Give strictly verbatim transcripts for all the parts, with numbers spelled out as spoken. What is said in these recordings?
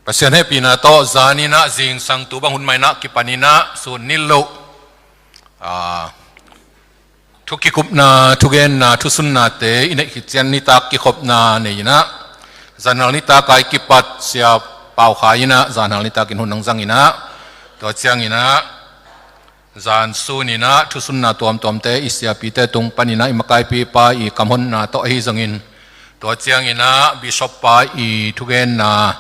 Pasian hehpihna tawh zaninah zingsang tu bang hun mainah kipaninah sun nil loh, aa, thu kikupna, thugenna, thusunnate i neih khit ciang nitak kikhopna nei inah, zanhal nitak a i kipat Sia Pau Khai inah zanhal nitakin hun hong zang inah, tua cianginah zan suninah thusunna tuamtuamte i siapite tung paninah i makaipipa i kamhonna tawh ahi zongin, tua cianginah bishop pa i thugenna,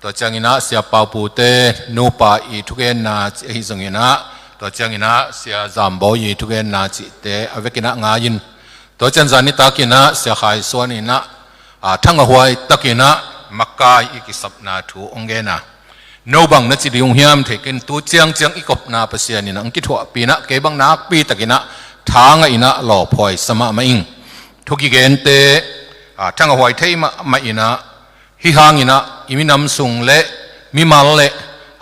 tua cianginah Sia Pau Pute nupa i thugenna cih ahi zonginah, tua cianginah Sia Zambawi i thugenna cihte a vekinah ngai-in, tua cian zan nitakinah Sia Khai Suan inah, aa, thangahhuai takinah makai i kisapna thu hong gena. No bang na ci ding uh hiam thei kei in, tu ciangciang i kopna Pasian inah hong kithuahpih inah kei bang nakpi takinah thangah inah lawphuai sa mahmah ing. Thu kigente, aa, thangahhuai thei mahmah inah, hih hanginah i minam sung le mimal le,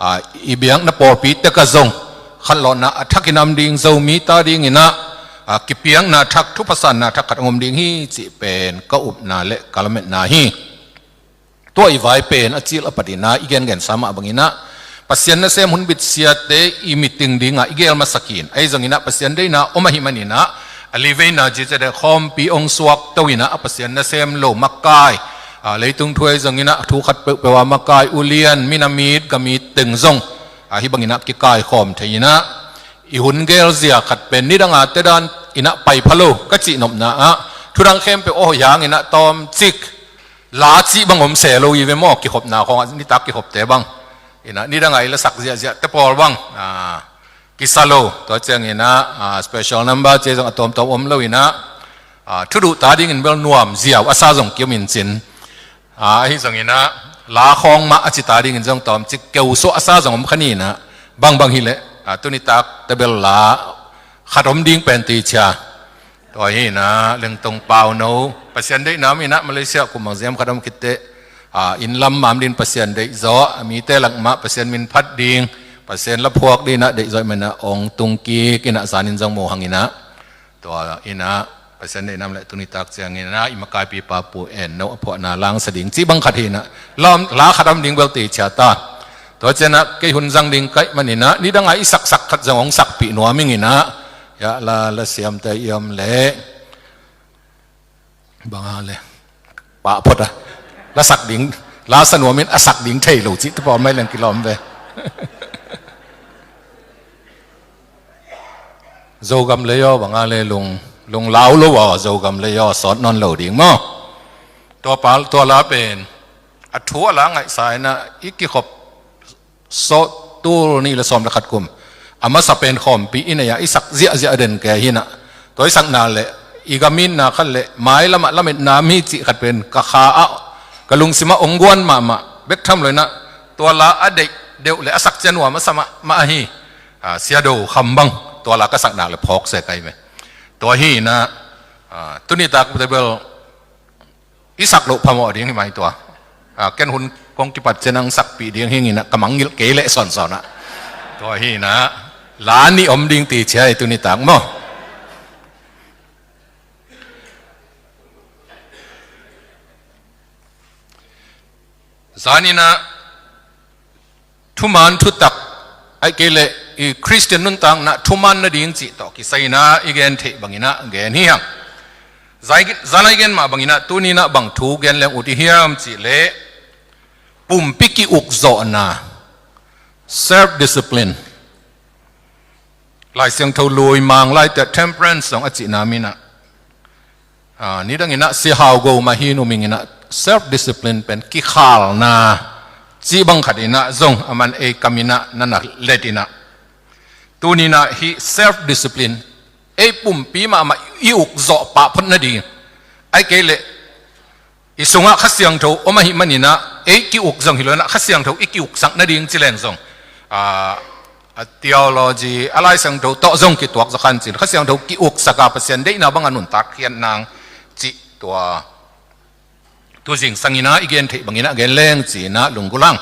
aa, i biakna pawlpi tekah zong khatlawhna a thak i nam ding, Zomite adinginah, aa, kipiakna thak, thuphasanna thak khat hong om ding hi cih pen ka upna le ka lametna hi. Tua i vai pen a cil a patinah i gengensa mah banginah Pasian nasem hun bitsiate i meeting dingah i gel masak in, ahi zonginah Pasian deihna om ahih maninah a liveina ciaciate khawmpi hong suakto inah a Pasian nasem lo makai, aa, leitung thu ahi zonginah thu khat peuhpeuh a makai, ulian, minamit, gamit teng zong, aa, hih banginah kikaikhawm thei inah, i hun gelzia khat pen nidang a tedan inah paipha lo ka cihnopna ah, thudang khempeuh aw hianginah tawmcik la cih bang om se lo i ve maw, kikhopna khawngah nitak kikhopte bang. Inah nidang a i lasak ziahziahte pawl bang, aa, kisa lo, tua cianginah, aa, special number cia zong a tawmtawm om lo inah, aa, thuduhta dingin bel nuam ziau a sa zong kiom in cin, aa, ahi zonginah la khawng mah a cita dingin zong tawmcik keusuah a sa zong om kha ni inah, bangbang hileh, aa, tunitak tebel la khat om ding pen ticia. Tua hi inah Lengtong Pauno, Pasian deihna om inah Malaysia kum bang ziam khat om khitteh, aa, inn lam mam din Pasian deihzaw, a mite lak mah Pasian min phat ding, Pasian laphuak dinah deihzaw ahih manah hong tungkik inah zanin zong mu hanginah, tua inah Pasian deihna om leh tunitak cianginah i makaipipa Pu En No a phuahna langsa ding cih bang khat hi inah, la, la khat om ding bel ticia ta. Tua cianah kei hun zang ding kaih maninah nidang a i saksak khat zong hong sakpih nuam ing inah, ya, la, la siamte i om leh banga le pah phot a, la sak ding, la sa nuamin a sak ding thei lo cihte pawl mai leng kilawm ve. Zogam lei aw, banga le lung, lung lau lo aw, Zogam lei aw, sawt nawn lo ding maw. Tua pa, tua la pen a thu a la ngaihsa inah i kikhop sawh tul nih le sawm le khat kum a masa pen khawmpi i nei a i sak ziahziah den kei hi inah, tua i sakna le i gaminna khat le mailamah lametna mi cih khat pen ka kha ah, ka lungsimah hong guan mahmah bek tham lo inah, tua la a deih deuh le a sak cia nuam a sa mahmah ahi, aa, Sia Do Kham bang tua la ka sakna le phawk se kai ve. Tua hi inah, aa, tunitak tebel i sak loh phamawh ding hi mai tua. Aa, ken hun kong kipat ciang ang sakpih ding hi inah ka mangngilh kei leh sawnsawnah. Tua hi inah la nih om ding ticia hi tunitak maw. Zaninah thuman thutak, ahih kei leh i Khristian nuntakna thuman nading cih tawh kisai inah i gen theih banginah gen hi hang. Zai-, zan a i gen mah banginah tuninah bang thu gen leng ut i hiam cih leh pumpi ki-ukzawhna, self discipline. Lai Siangtho lui mang laite temperance zong a cihna minah, aa, nidanginah Sia Hau Go Mahin um inginah self discipline pen kikhalna cih bang khat inah zong a man ei kam inah na na let inah, tuninah hih self discipline ei pumpi mahmah i ukzawh pah phot nading, ahih kei leh i sungah Kha Siangtho om ahih maninah ei ki-uk zong hi lo inah Kha Siangtho i ki-uksak nading ci leng zong, aa, a theology a Lai Siangtho tawh zong kituak zaw khan cin Kha Siangtho ki-uksak a Pasian deihna bang a nuntak khiat nang cih tua tu zingsang inah i gen theih banginah gen leng ci inah lunggulh hang.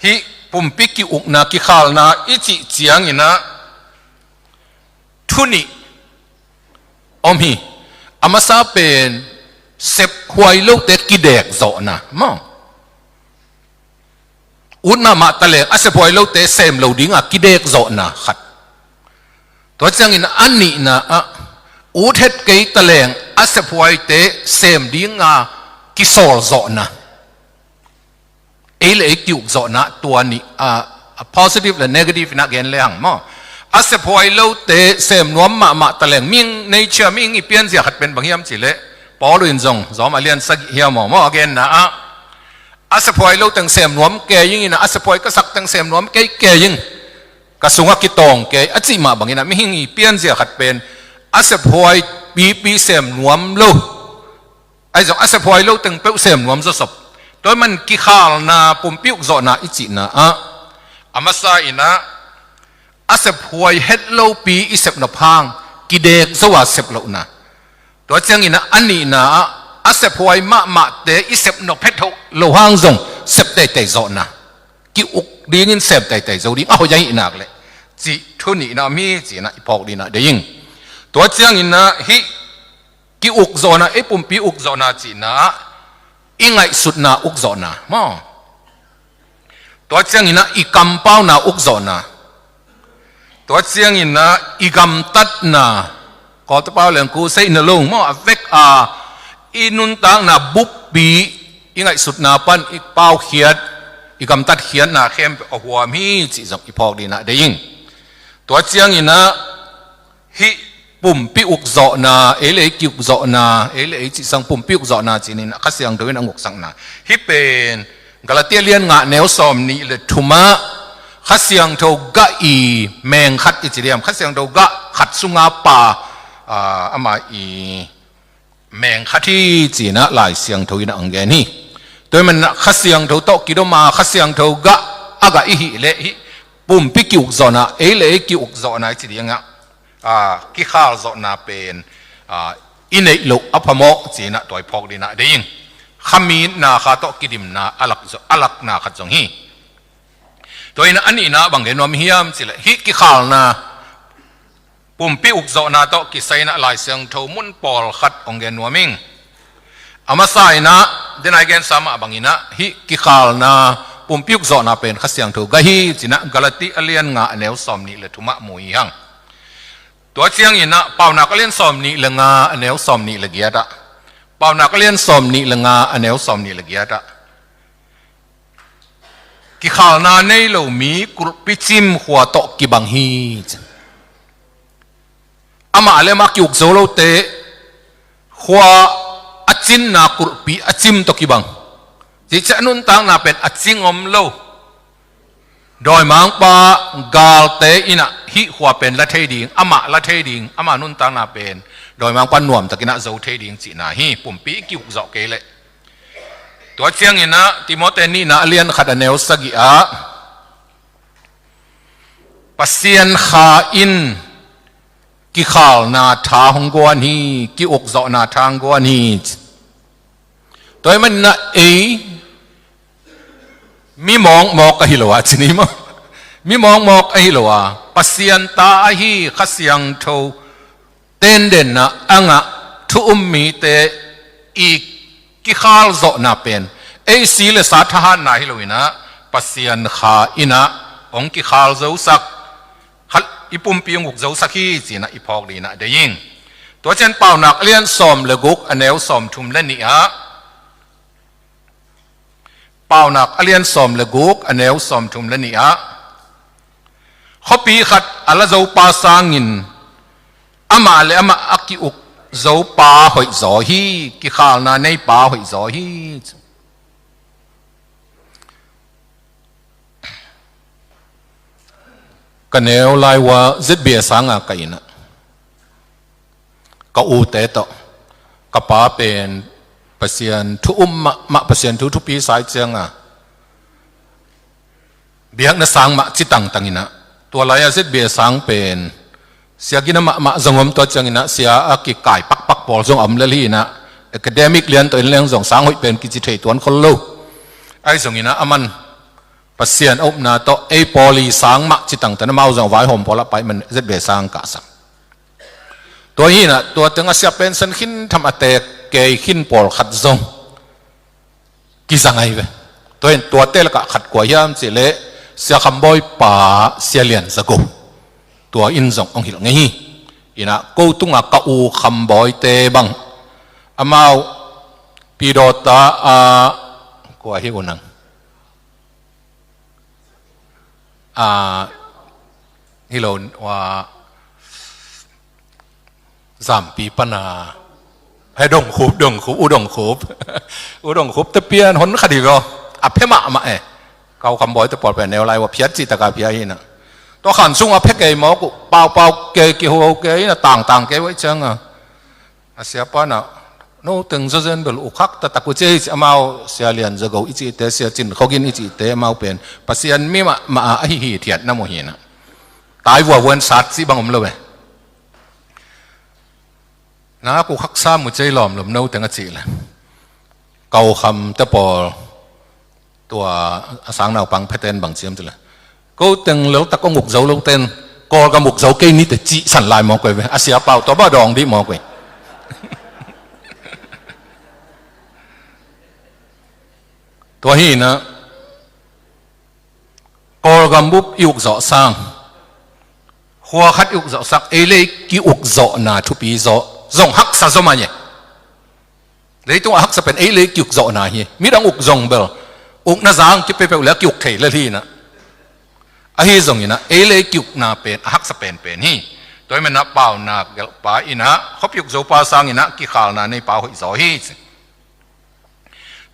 Hih pumpi ki-ukna kikhalna i cih cianginah thu nih om hi. A masa pen sephuai lote kidek zawhna maw. ut mahmah taleng a sephuai lote sem lo dinga kidek zawhna khat. Tua ciangin a nihna ah ut het kei taleng a sephuaite sem dinga kisawl zawhna. Ei le ei kiuk zawhna tua nih a, a positive le negative inah gen le hang maw. A sephuai lote sem nuam mahmah taleng mihing nature, mihing i pianzia khat pen bang hiam cihleh Paul in zong Rom a lian sagih hiam maw, maw a genna ah a sephuai lo teng sem nuam kei ing inah a sephuai ka sak teng sem nuam kei kei ing, ka sungah kitawng kei a cih mah bangin ah mihing i pianzia khat pen a sephuai pipi sem nuam lo. Ahi zong a sephuai lo teng peuh sem nuam zawsop. Tua man kikhalna pumpi ukzawhna i cihna ah a masa inah a sephuai het lopi i sepnop hang kidek zo a sep lohna. Tua ciangin ah a nihna ah a sephuai mahmahte i sepnop het ho lo hang zong sep teitei zawhna. Ki-uk dingin sem teitei zo ding a hoih ahih nak leh cih thu nihna om hi ci-inah i phawk dinah deih ing. Tua ciangin ah hih ki-ukzawhna, ei pumpi ukzawhna cihna ah i ngaihsutna ukzawhna maw. Tua ciangin ah i kampauna ukzawhna. Tua ciangin ah i gamtatna, Kawlta pau leng ku sei na lo maw, a vek a i nuntakna buppi, i ngaihsutna pan i paukhiat, i gamtatkhiatna khempeuh a huam hi cih zong i phawk dinah deih ing. Tua ciangin ah hih pumpi ukzawhna, ei le ei kiukzawhna, ei le ei cihsang pumpi ukzawhna cinin a Kha Siangtho in a nguksakna. Hih pen Galati a lian nga a neu sawm nih le thumah Kha Siangtho gah i meng khat i ci diam, Kha Siangtho gah khat sunga pa, ah, amah i meng khat hi cinah Lai Siangtho in a hong gen hi. Tua hi manah Kha Siangtho tawh kidoma Kha Siangtho gah a gah i hih leh hih pumpi kiukzawhna, ei le ei kiukzawhna i ci dingah, ah, kikhal zawhna pen, ah, i neih loh a phamawh cinah tua i phawk dinah deih ing. Khamitna kha tawh kidimna a lak zo, a lakna khat zong hi. Tua inah a nihna bang gen nuam hiam cihleh hih kikhalna pumpi ukzawhna tawh kisai inah Lai Siangtho mun pawlkhat hong gen nuam ing. A masa inah denai gensa mah bang inah hih kikhalna pumpi ukzawhna pen Kha Siangtho gah hi cinah Galati a lian nga a neu sawm nih le thumah mu hi hang. Tua ciangin ah Paunak a lian sawm nih le nga a neu sawm nih le giatah, Paunak a lian sawm nih le nga a neu sawm nih le giatah kikhalna nei lo mi kulhpi cim khua tawh kibang hi. Amah le amah kiuk zo lote khua a cinna kulhpi a cim tawh kibang. Cihciah nuntakna pen a cing om lo. Dawimangpa galte inah hih khua pen la thei ding, amah la thei ding, amah nuntakna pen dawimangpa nuamtakinah zo thei ding cihna hi. Pumpi kiuk zawh kei leh. Tua cianginah Timote nihna a lian khat a neu sagih ah Pasian Kha in kikhalna tha hong guan hi, ki-ukzawhna tha hong guan hi. Tua hi maninah ei mi mawkmawk ahi lo a, ci ni maw? Mi mawkmawk ahi lo a, Pasian ta ahi Kha Siangtho tendenna a ngah thu um mite i kikhal zawhna pen ei si le sa thahatna hi loinah Pasian Kha inah hong kikhal zosak, i pumpi hong uk zosak hi cinah i phawk dinah deih ing. Tua cian Paunak a lian sawm le guk a neu sawm thum le nih ah Paunak a lian sawm le guk a neu sawm thum le nih ah khuapi khat a la zopa sangin amah le amah a ki-uk zopa hoihzaw hi, kikhalna neipa hoihzaw hi. Ka neu lai uh a Z B A sanga ka inah ka ute tawh ka pa pen Pasian thu um mahmah, Pasian thu thupi sai cianga biakna sang mah ci tangtang inah tua lai-a Z B A sang pen sia gina mahmah zong om, tua cianginah sia a kikai pakpak pawl zong a om lel hi inah academic lian tawh in leng zong sang hoih pen kici thei tuan khol lo. Ahi zonginah a man Pasian a upna tawh ei pawl i sang mah ci tangtan amau zong a vaihawm pawl a pai man Z B A sang kahsak. Tua hinah tua teng a sia pension khin tham a teek kei khin pawlkhat zong kizang ahi ve. Tua in tuate lakah khat kua hiam cih leh Sia Kham Bawi pa Sia Lian Za Go. Tua in zong hong hilh ngei hi. Inah ko tungah ka u Kham Bawite bang, amau Pi Dawta a, kua hi uh nang? A, hi lo, ua, Zampi pana. Hei, Dong Khup, Dong Khup, U Dong Khup. U Dong Khup te pian hon kha di veo. A phe mahmah e. Kau Kham Bawi te pawl pen neu lai ua phiat cih taka phiat hi na. Tua khan sung a phe kei mawk uh, paupau kei, kiho kei na, tangtang kei uh ahih cianga. A siapa na, no teng zawzen bel uk hak taktak uh ci hi ci, amau Sia Lian Za Go i cihte, Sia Cin Khawgin i cihte, amau pen Pasian mi mahmah a, ahi hithiat na mu hi na. Tai vuavuan sat cih bang om lo e. Na uk haksa mu cei lawmlum no teng a cih le. Kau Kham te pawl tua a sang naupang phete'n bang ciam cih le. Ko teng leltak hong uk zo lo ten, Kawlgam uk zo kei ni te cih san lai mawk uh hi ve. A siapa uh tua bang dawng dih mawk uh hi. Tua hi na, Kawlgam bup i uk zawh sang, khua khat i uk zawh sang, ei le ei ki uk zawhna thupi zaw, zong haksa zaw mah hi. Leitungah haksa pen ei le ei ki uk zawhna hi. Midang uk zong bel, ukna zang ki peuhpeuh le a ki uk thei lel hi na. Ahi zong inah, ei le ei ki ukna pen a haksa penpen hi. Tua hi manah Paunak gelhpa inah, khuapi uk zopa sang inah kikhalna neipa hoih zaw hi ci.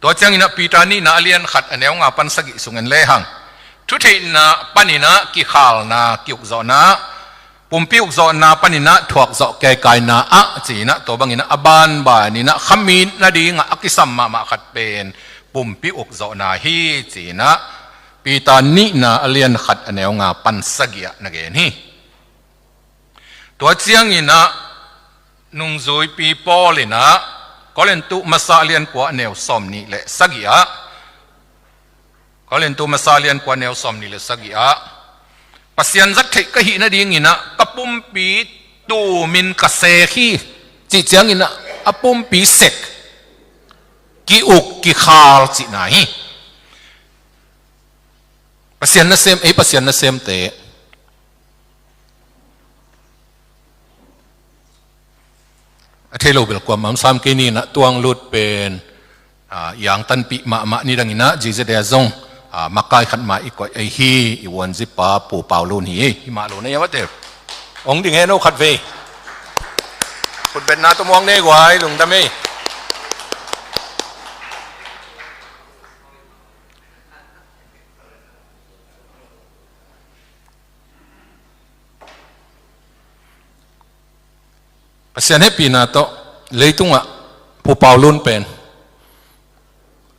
Tua cianginah Peter nihna a lian khat a neu nga pan sagih sung en lehang, thutheihna paninah kikhalna ki-ukzawhna, pumpi ukzawhna paninah thuakzawh keikaina ah ci-inah, tua banginah a banbaninah khamit nadingah a kisam mahmah khat pen pumpi ukzawhna hi ci-inah Peter nihna a lian khat a neu nga pan sagih ah na gen hi. Tua cianginah nungzuipi Paul inah Korintu masa lian kua neu sawm nih le sagih ah, Korintu masa lian kua neu sawm nih le sagih ah, Pasian zat theih ka hih nadinginah ka pumpi tumin ka sek hi, cih cianginah a pumpi sek, ki-uk kikhal cihna hi. Pasian nasem, ei Pasian nasemte a thei lo bel kuamah om sam kei ni inah tuang lut pen, a, i angtanpih mahmah ni danginah J Z A zong, a, makai khat mah i koih ei hi, i uanzipa Pu Pau Lun hi ei. Hi mah lo na ia mate. Ong ding he no khat vei. Khutbetna tawh muang nei guai, lungdam ei. Pasian hehpihna tawh leitungah Pu Pau Lun pen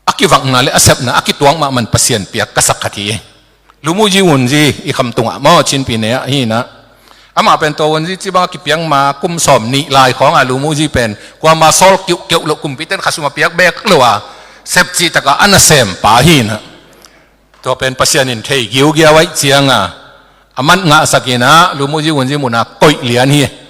a kivakna le a sepna a kituak mahmah in Pasian piak ka sak khat hi. Lumuyi Wunzi i khamtungah maw, Chinpi ne ah hi inah, amah pen tua Wunzi cih bang a kipiak ma kum sawm nih lai khawngah Lumuyi pen kuama sawl kiuhkeuh loh, kumpite'n khasum a piak beek lo a, sep cih takah a nasem pa hi inah. Tua pen Pasian in thei giugiau ahih cianga a mat ngahsak inah Lumuyi Wunzi munah koih lian hi.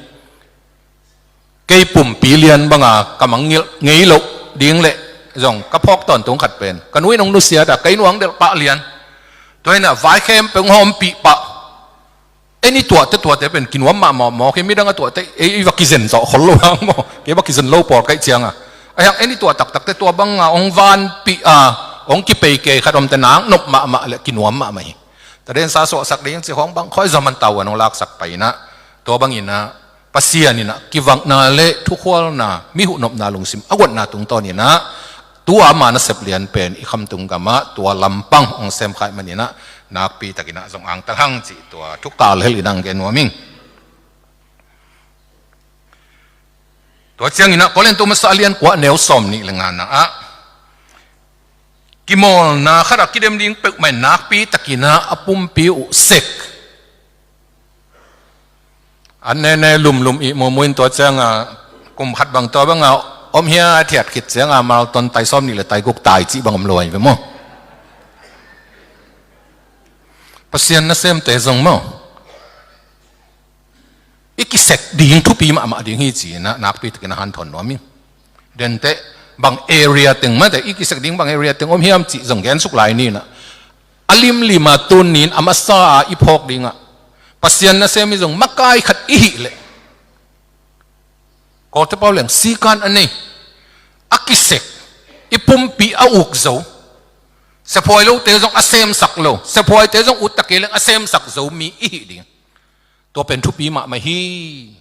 Kei pumpi lian banga ka mangngilh ngei loh ding le zong ka phawk tawntung khat pen ka nu in hong nusiat a, kei nu hong delh pah lian. Tua inah vai khempeuh hong hawmpih pah. Ei i tuahte tuate pen kinuam mahmah mawk hi, midang a tuahte ei, ei va kizen zawh khol lo hang maw. Kei va kizen lo pawl ka hih cianga, a hiang ei i tuah taktakte tua banga hong vanpih a, hong kipei kei khat omte nak nop mahmah le kinuam mahmah hi. Tadensa suahsak ding cih khawng bang khawi zah man tau an hong laksak pai inah, tua banginah Pasian inah kivakna le thukhualna, mi huhnopna lungsim a guatna tungtawn inah tua ama nasep lian pen i khamtung gamah tua lampang hong semkhia ahih maninah nakpi takinah zong angtang hang cih tua thukal hel inah hong gen nuam ing. Tua cianginah Korintu masa lian kua neu sawm nih le ngana ah, kimawlna khatah kidem ding peuhmah in nakpi takinah a pumpi uh sek. An nene lumlum ih mumuin tua cianga kum khat bang tua banga om hia a thiat khit cianga Marathon tai sawm nih le tai guk tai cih bang om lo ahi ve maw? Pasian nasemte zong maw, i kisek ding thupi mahmah ding hi ci-inah nakpi takin a hanthawn nuam ing. Denteh Bang area teng mate i kisek ding, bang area teng om hiam cih zong gensuk lai ni in ah, a limlim a tuni in a masa a i phawk ding ah, Pasian nasem i zong makai khat i hih leh, Kawlte pau leng sikan a nei, a kisek, i pumpi a uk zo, sephuai lote zong a semsak lo, sephuaite zong ut ta kei leng a semsak zo mi i hih ding. Tua pen thupi mahmah hi.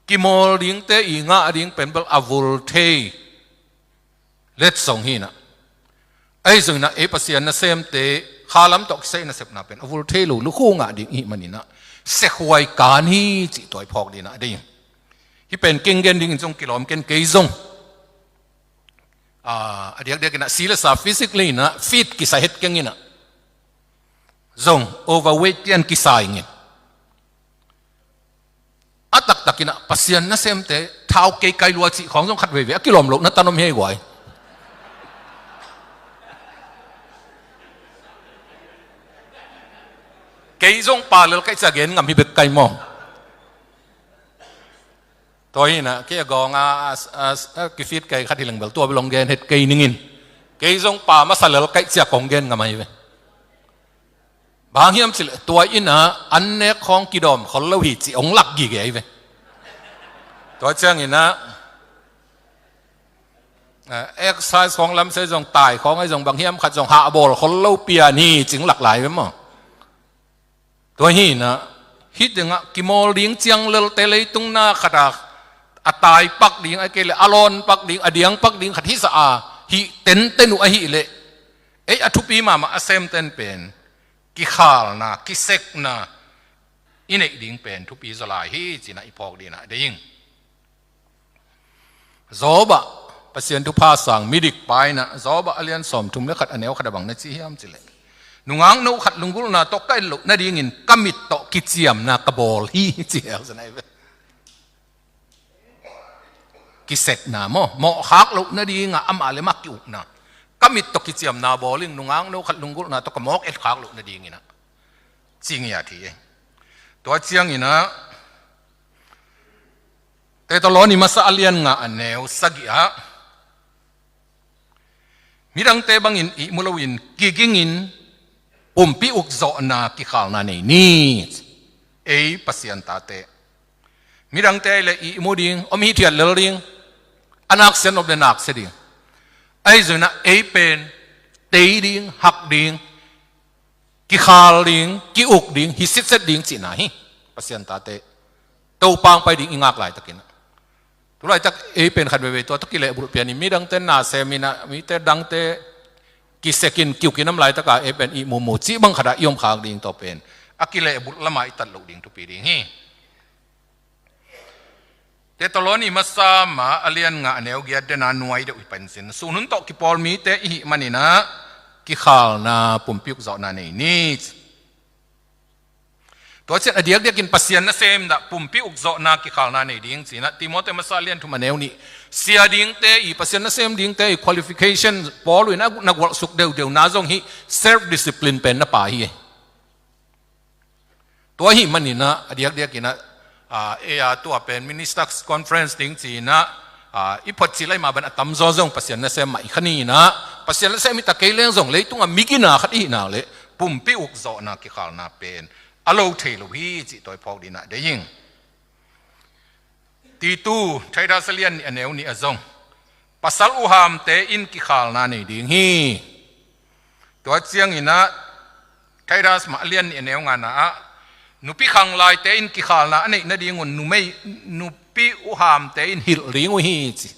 Kimawl dingte i ngah ding pen bel a vul thei letsong hi in ah, ahi zong in ah ei Pasian nasemte khalam tawh kisai nasepna pen a vul thei lo lukhu ngah ding i hih man in ah, sekhuai kan hi cih tua i phawk ding in ah dei. Hih pen keng gen dingin zong kilawm ken, kei zong a diakdiak in ah si le sa physically in ah fit kisa het keng in ah, zong overweight tian kisa ing in, a taktak in ah Pasian nasemte thau kei kai lua cih khawng zong khat veivei a kilawm lohna tan om hi ei guai. Kei zong pa lel kai cia gen ngam hi bek kai maw. Tua hi in ah kei a gawng a, a, a, a kifit kai khat hi leng bel tua bel hong gen het kei ning in, kei zong pa masa lel kai cia kong gen ngam ahi ve. Bang hiam cih leh tua in ah an nek khawng kidawm khol lo hi cih hong lak gige ahi ve. Tua ciang in ah, eh, exercise khawng lam se zong tai khawng ahi zong bang hiam khat zong hahbawl khol lo pian hi cih hong lak lai ve maw. Tua hi in ah, hih teng ah kimawl ding ciang lelte leitung na khat ah a tai pak ding, a kei leh a lawn pak ding, a diang pak ding khat hisa a hih tenten uh ahih leh, ei a thupi mahmah a semten pen kikhalna, kisekna i neih ding pen thupi zaw lai hi cih in ah i phawk ding in ah dei ing. Job ah Pasian thupha sang midik pa in ah, Job ah a lian sawmthum le khat a neu khat ah bang na ci hiam cih leh, nungak no khat lunggulhna tawh ka et loh nadingin ka mit tawh kiciamna ka bawl hi ci hi ei ve. Kisekna maw, mawhkhak loh nading ah amah le amah ki-ukna, ka mit tawh kiciamna bawl ing, nungak no khat lunggulhna tawh ka mawk etkhak loh nading in ah, ci ngiat hi ei. Tua ciang in ah Thesalonika masa a lian nga a neu sagih ah, midangte bangin ihmu loin kigingin pumpi ukzawhna kikhalna nei ni. Ei Pasian tate, midangte leh ihmu ding, om hithiat lel ding, a naksiat nop leh naksia ding, ahi zong in ah ei pen tei ding, hak ding, kikhal ding, ki-uk ding, hi sitset ding cihna hi. Pasian tate, Topa hong pai ding i ngak laitakin ah, tu laitak ei pen khat veivei tua tawh kilehbulh pian in, midangte na sem in ah, mite dangte kisek in ki-uk in om laitak ah ei pen ihmu mu cih bang khat ah i om khak ding, tua pen a kilehbulh lam ah i tat loh ding thupi ding hi. Thesalonika masa mah a lian nga a neu giat den ah nuai deuh hi pen sin, sun hun tawh kipawl mite i hih man in ah kikhalna pumpi ukzawhna nei ni. Tua ciang a diakdiakin Pasian nasem in ah pumpi ukzawhna kikhalna nei ding ci in ah, Timoti masa a lian thum a neu nih, sia dingte i, Pasian nasem dingte i qualification Paul in ah na gualhsuk deuhdeuhna zong hih self discipline pen na pha hi. Tua ahih man in ah a diakdiakin ah, ah, ei a tua pen ministers conference ding ci in ah, ah, i phot cil ahih mah bangin a tamzaw zong Pasian nasem mah hi kha ni in ah, Pasian nasem hi ta kei leng zong leitung ah migina khat i hih nak leh pumpi ukzawhna kikhalna pen a lo thei lo hi cih tua i phawk ding in ah dei ing. Titu, Titus a lian nih a neu nih ah zong pasal uhamte in kikhalna nei ding hi. Tua ciang in ah Titus mah a lian nih a neu ngana ah, nupi khanglaite in kikhalna a neih nadingun numei, nupi uhamte in hilh ding uh hi ci.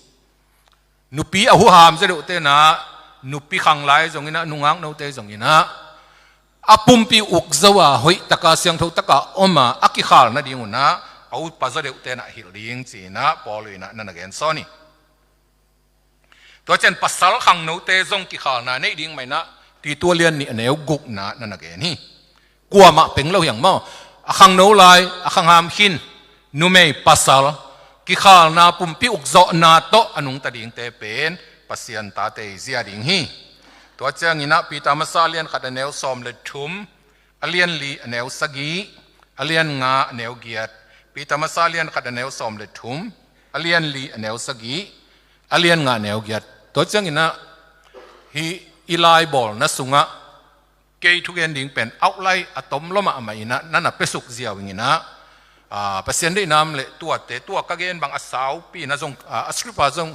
Nupi a huham zaw deuhte in ah, nupi khanglai zong in ah, nungak note zong in ah, a pumpi ukzo a, hoih taka, siangtho taka om a, a kikhal nadingun ah a upa zaw deuhte in ah hilh ding ci in ah Paul in ah na na gen sawn hi. Tua ciang pasal khangnote zong kikhalna neih ding mah in ah Titu a lian nih a neu gukna na na gen hi. Kuamah peng lo hiang maw, a khangno lai, a khangham khin, numei pasal, kikhalna pumpi ukzawhna tawh a nungta dingte pen Pasian tate i zia ding hi. Tua ciang in ah Peter masa a lian khat a neu sawm le thum, a lian li a neu sagih, a lian nga a neu giat. Peter masa a lian khat a neu sawm le thum, a lian li a neu sagih, a lian nga a neu giat. Tua cianginah hih i laibawlna sungah kei thugen ding pen outline a tom lua mahmah inah na na piasuk ziau inginah, a, Pasian deihna om le tuate tua ka gen bang a saupi na zong, a, a script a zong,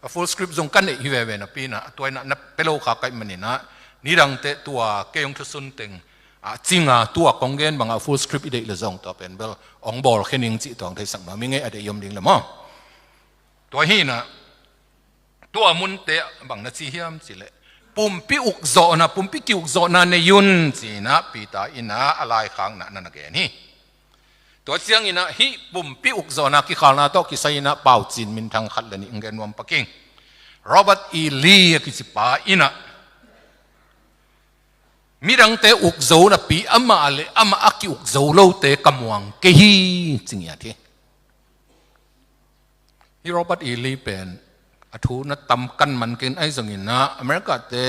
a full script zong ka neih hi veve napi inah a tua inah na pia lo kha ka hih maninah nidangte tua kei hong thusun teng a cinga tua kong gen bangah full script i deih le zong tua pen bel hong bawlkhia ning cih tua hong theisak nuam ing ei, a deih i om ding le maw. Tua hinah tua munte bang na ci hiam cihleh pumpi ukzawhna, pumpi kiukzawhna nei un cinah Peter inah a laikhakna na na gen hi. Tua cianginah hih pumpi ukzawhna kikhalna tawh kisai inah paucin minthang khat le nih hong gen nuam pak ing. Robert E. Lee a kici pa inah midangte ukzo napi amah le amah a kiukzo lote ka muang kei hi, ci ngiat hi. Hih Robert E. Lee pen a thu na tam kan man kei in ahi zonginah America-te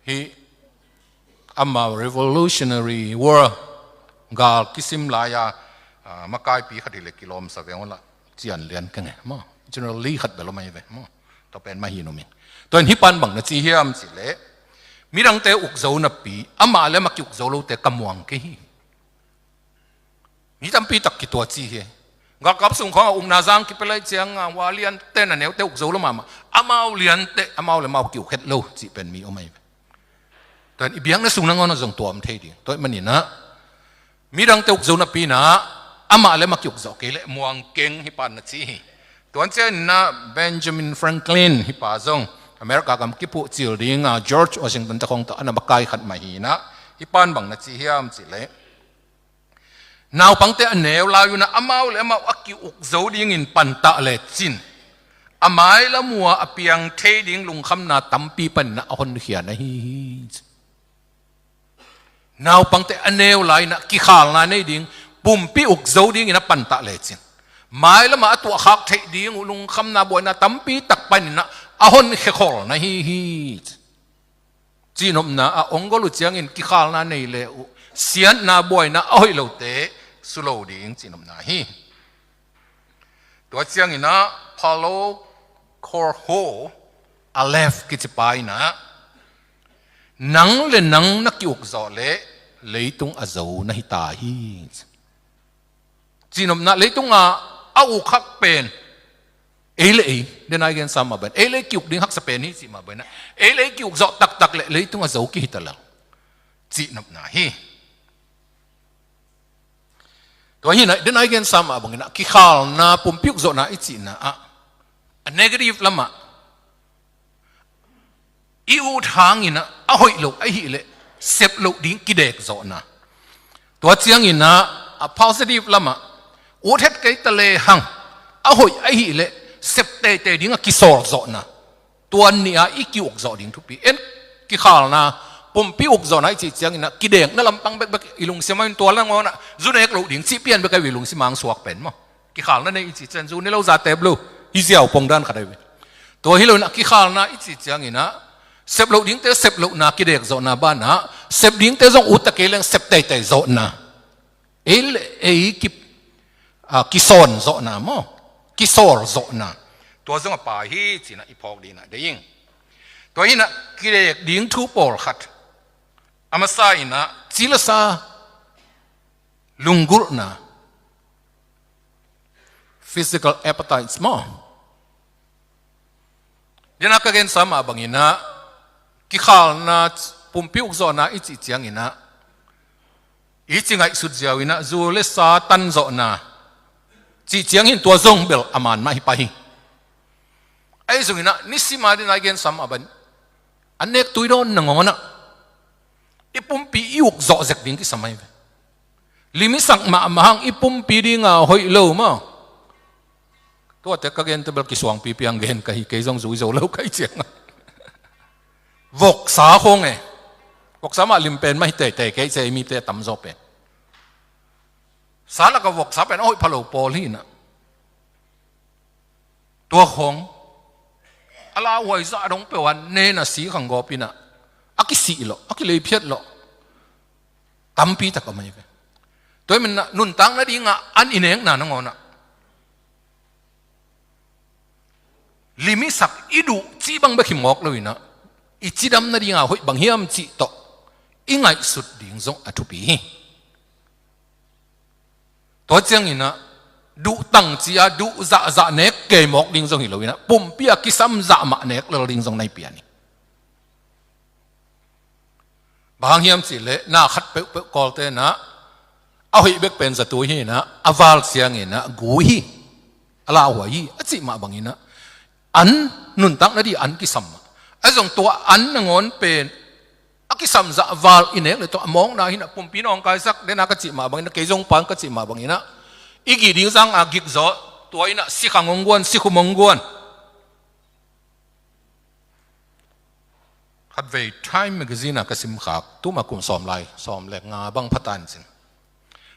hih ama Revolutionary War gal kisim lai-a, a, makaipi khat hileh kilawmsa veng uh lah cian lian keng e maw. General Lee khat bel om ahi ve maw. Tua pen mah hi nuam ing. Tua in hih pan bang na ci hiam cihleh midangte ukzo napi amah le amah kiukzo lote ka muang kei hi. Mi tampi tak kitua ci hi. Galkap sung khawngah ukna zang kipia lai cianga hua liante na neute ukzo lo mahmah, amau liante amau le amau kiuk het lo cih pen mi om ahi ve. Tua in i biakna sung nangawnah zong tua om thei ding. Tua hih maninah midangte ukzo napi inah amah le amah kiukzawh kei leh muang keng, hih pan na ci hi. Tua cianginah Benjamin Franklin hih pa zong America gam kiphuh cil dinga George Washington te khawng tawh a na makai khat mah hinah hih pan bang na ci hiam cihleh naupangte a neu lai unah amau le amau a kiukzo dingin pantah lecin a mailam uh a piang thei ding lungkhamna tampi paninah a honkhia na hi hi. Naupangte a neu lai inah kikhalna nei ding pumpi ukzo dingin a pantah lecin mailamah a tuahkhak theih ding uh lungkhamna buaina tampi tak paninah a honkhia khol na hi hi. Cihnopna ah ong gol uh ciangin kikhalna nei le uh siatna buaina a hoih lote sulo ding cihnopna hi. Tua cianginah Paulo Coelho Aleph kici pa inah nang le nang na kiukzawh leh leitung a zo na hi ta hi. Cihnopna leitungah a ukkhak pen ei le ei, dena i gensa mah pen ei le ei kiuk ding haksa pen hi cih mah pen ah ei le ei kiukzawh taktak leh leitung a zo kihita lel cihnopna hi. Tua hinah dena i gensa mah banginah kikhalna pumpi ukzawhna i cihna ah a negative lamah i ut hanginah a hoih loh ahileh sep loh ding kidekzawhna. Tua cianginah a positive lamah ut het kei ta lehang a hoih ahileh sep teitei ding a kisawlzawhna. Tua nih a i kiukzawh ding thupi en. Kikhalna pumpi ukzawhna i cih cianginah kidekna lampang bekbek i lungsim ah in tua nangawnah zu nek loh ding cih pian bek a i lungsim ah ang suak pen maw. Kikhalna nei i cih ciang zu ne lo za tep lo hi ziau pongdan khat ahi ve. Tua hi lo inah kikhalna i cih cianginah sep loh dingte sep lohna kidekzawhna banah sep dingte zong utta kei leng sep teitei zawhna. Ei le ei ki, a, kisawnzawhna maw, kisawlzawhna. Tua zong a pai hi cinah i phawk dinah deih ing. Tua hinah kidek ding thu pawlkhat a masa inah cilasa lunggulhna, physical appetites maw. Dena ka gensa mah banginah kikhalna pumpi ukzawhna i cih cianginah i ci ngaihsut ziau inah zu le sa tanzawhna cih ciangin tua zong bel a man mah hi pah hi. Ahi zonginah nisima dena i gensa mah ban a nek tui dawn nangawnah i pumpi i ukzawh zek ding kisam ahi ve. Lim i sak mahmah hang i pumpi dinga hoih lo maw. Tuate ka gente bel kisuangpipi ang gen ka hi kei zong zui zo lo ka hi cianga. Voksa khong e. Voksa mah lim pen mah hi teitei kei cia i mite a tamzaw pen. Sa laka voksa pen a hoih pha lo pawl hinah. Tua khong a lauhuai zah dong peuh a nena si khang gawpinah a kisih lawh a kileiphiat lawh tampi tak a mai ve. Tua hi manah nuntak nadingah an i nekna nangawnah Lim i sak i duh cih bang bek hi mawk lo inah, i cidam nadinga hoih bang hiam cih tawh i ngaihsut ding zong a thupi hi. Tua cianginah duh tang ci-a duh zahzah nek kei mawk ding zong hi lo inah, pumpi a kisam zah mah nek lel ding zong na hi pian hi. Bang hang hiam cihleh, na khat peuhpeuh Kawltenah a hoih bek pen zatui hi inah, a val cianginah gu hi, a lauhuai hi a cih mah banginah, an nuntak nading an kisam mah. A zong tua an nangawn pen a kisam zah val i nek le tua a mawkna hi inah, pumpi nawngkaisak dena ka cih mah banginah, kei zong pan ka cih mah banginah, i gih ding zanga gikzaw, tua inah sikhang hong guan, sikhum hong guan. Khatvei Time Magazine ah ka simkhak, tuma kum sawm lai, sawm le nga bang phatan cin.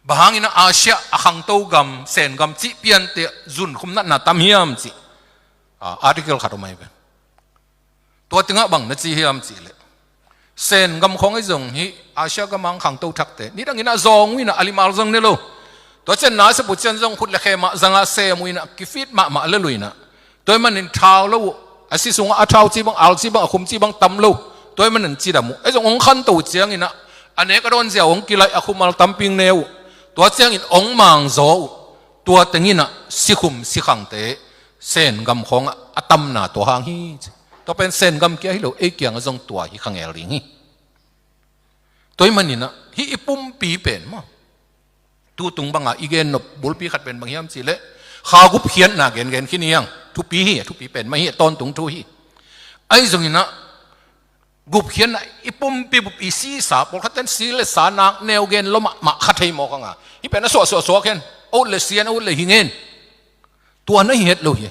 Bang hangin a Asia a khangto gam, Sen gam cih piante zunkhum natna tam hiam cih, ah, article khat om ahi ve. Tua tengah bang na ci hiam cihleh, Sen gam khawng ahi zong hih Asia gam a khangto thakte nidangin a zawng uh inah a limal zong ne lo. Tua cian na sepu cian zong khut le khe mah zangah sem uh inah kifit mahmah le lo inah. Tua ahih manin thau lo uh, a si sungah a thau cih bang, al cih bang, a khum cih bang tam lo. Tua ahih manin cidam uh. Ahi zong hong khanto uh cianginah, a nek a dawn ziau hong kilaih, a khum al tamping ne uh. Tua ciangin hong mangzaw uh. Tua tenginah sikhum sikhangte Sen gam khawngah a tamna tua hang hi ci. Tua pen Sen gam kia hi lo, ei kiangah zong tua hi kha ngel ding hi. Tua ahih maninah hih i pumpi pen maw, tutung bangah i gen nop bulpi khat pen bang hiam cihleh, kha gupkhiatna gengen khin hi hang. Thupi hi, a thupi pen mah hi, a tawntung thu hi. Ahi zonginah gupkhiatna, i pumpi bup i si i sa, pawlkhatten si le sa nak neu gen lo mahmah kha thei mawk hanga, hih pen a suahsuah suak hen, a ut le si hen, a ut le hi ngen. Tua na hi het lo hi.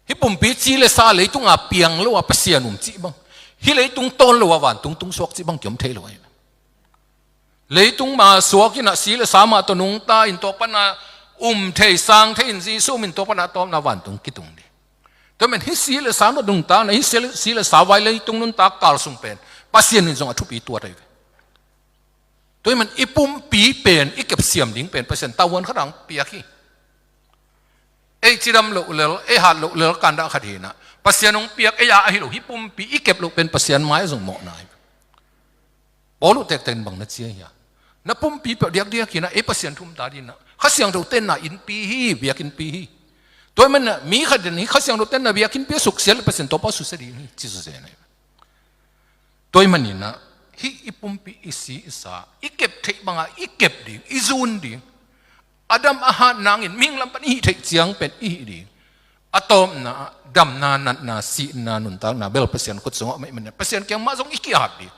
Hih pumpi ci le sa leitunga piang lo a Pasian um cih bang, hih leitung tawn lo a vantung tung suak cih bang kiom thei lo ahi. Leitung mah suak inah si le sa mah tawh nungta in, tua pana um thei sang thei in, Jesu min tua pana a tawpna vantung kitung ding. Tua men hih si le sa mah nungta na, hih si le, si le sa vai leitung nuntak kal sung pen Pasian in zong a thupi tuat ahi ve. Tua ahih man i pumpi pen i kepsiam ding pen Pasian tavuan khat hang piak hi. Ei cidam loh lel, ei hat loh lel kandah khat hinah, Pasian hong piak ei a ahi lo, hih pumpi i kep loh pen Pasian mai a zong mawhna hi. Paul uh tektek in bang na ci ahi a, na pumpi peuh diakdiak hinah ei Pasian thu um ta dinah, Kha Siangtho tenna innpi hi, biakinnpi hi. Tua ahih manah mi khat in hih Kha Siangtho tenna biakinnpi a suksiat le Pasian tawpa susia ding hi ci susia hi. Tua ahih maninah hih i pumpi i si i sa i kep theih banga i kep ding, i zun ding. A dam a hat nangin mihing lam pan i hih theih ciang pen i hih ding. A tawpna, damna, natna, sihna, nuntakna bel Pasian khut sungah om ahih maninah Pasian kiang mah zong i ki-ap ding.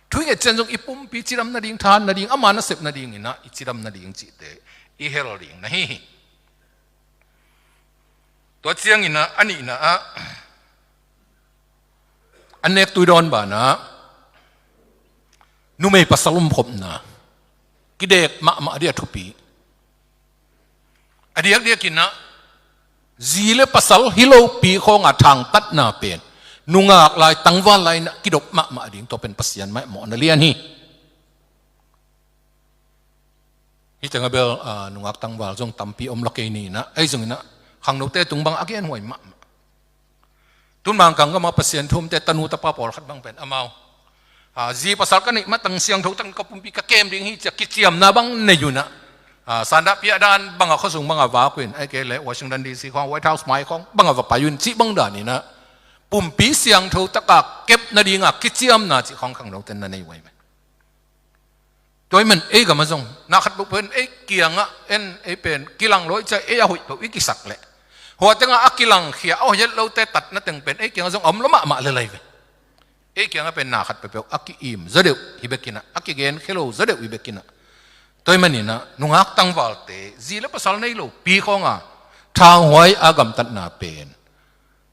Thu i nget ciang zong i pumpi cidam nading, thahat nading, ama nasep nadinginah i cidam nading cihte i hel ding na hi hi. Tua cianginah a nihna ah, an nek tui dawn banah numei pasal umkhopna kidek mahmah dih a thupi. A diakdiakinah zi le pasal hi lopi khawnga thangtatna pen nungak lai, tangval lai inah kidop mahmah ding, tua pen Pasian mai mawhna lian hi. Hih tengah bel, ah, nungak tangval zong tampi om la kei ninah, ahi zonginah khangnote tung bang a genhuai mahmah. Tun Mangkang gamah Pasian thu umte tanu tapa pawlkhat bang pen amau, ah, zi pasal ka neih matang siangtho tak ka pumpi ka kem ding hi ci-a kiciamna bang nei unah, ah, sandah piahdan bangah khuasung bangah vak un, ahih kei leh Washington D C khawng, White House mai khawng bangah va pai un cih bang daninah pumpi siangtho taka kep nadinga kiciamna cih khawng khangnote na nei uh ahi ve. Tua ahih man ei gamah zong na khat beuh pen ei kiangah en, ei pen kilang lo i cih ei a hoih peuh i kisak leh, hua tengah a kilangkhia a hoih het lote tatna teng pen ei kiangah zong a om lo mahmah lel ahi ve. Ei kiangah pen na khat peuhpeuh a ki-im zaw deuh hi bekinah, a kigenkhia lo zaw deuh hi bekinah. Tua ahih maninah nungak tangvalte zi le pasal nei lopi khawnga thanghuai a gamtatna pen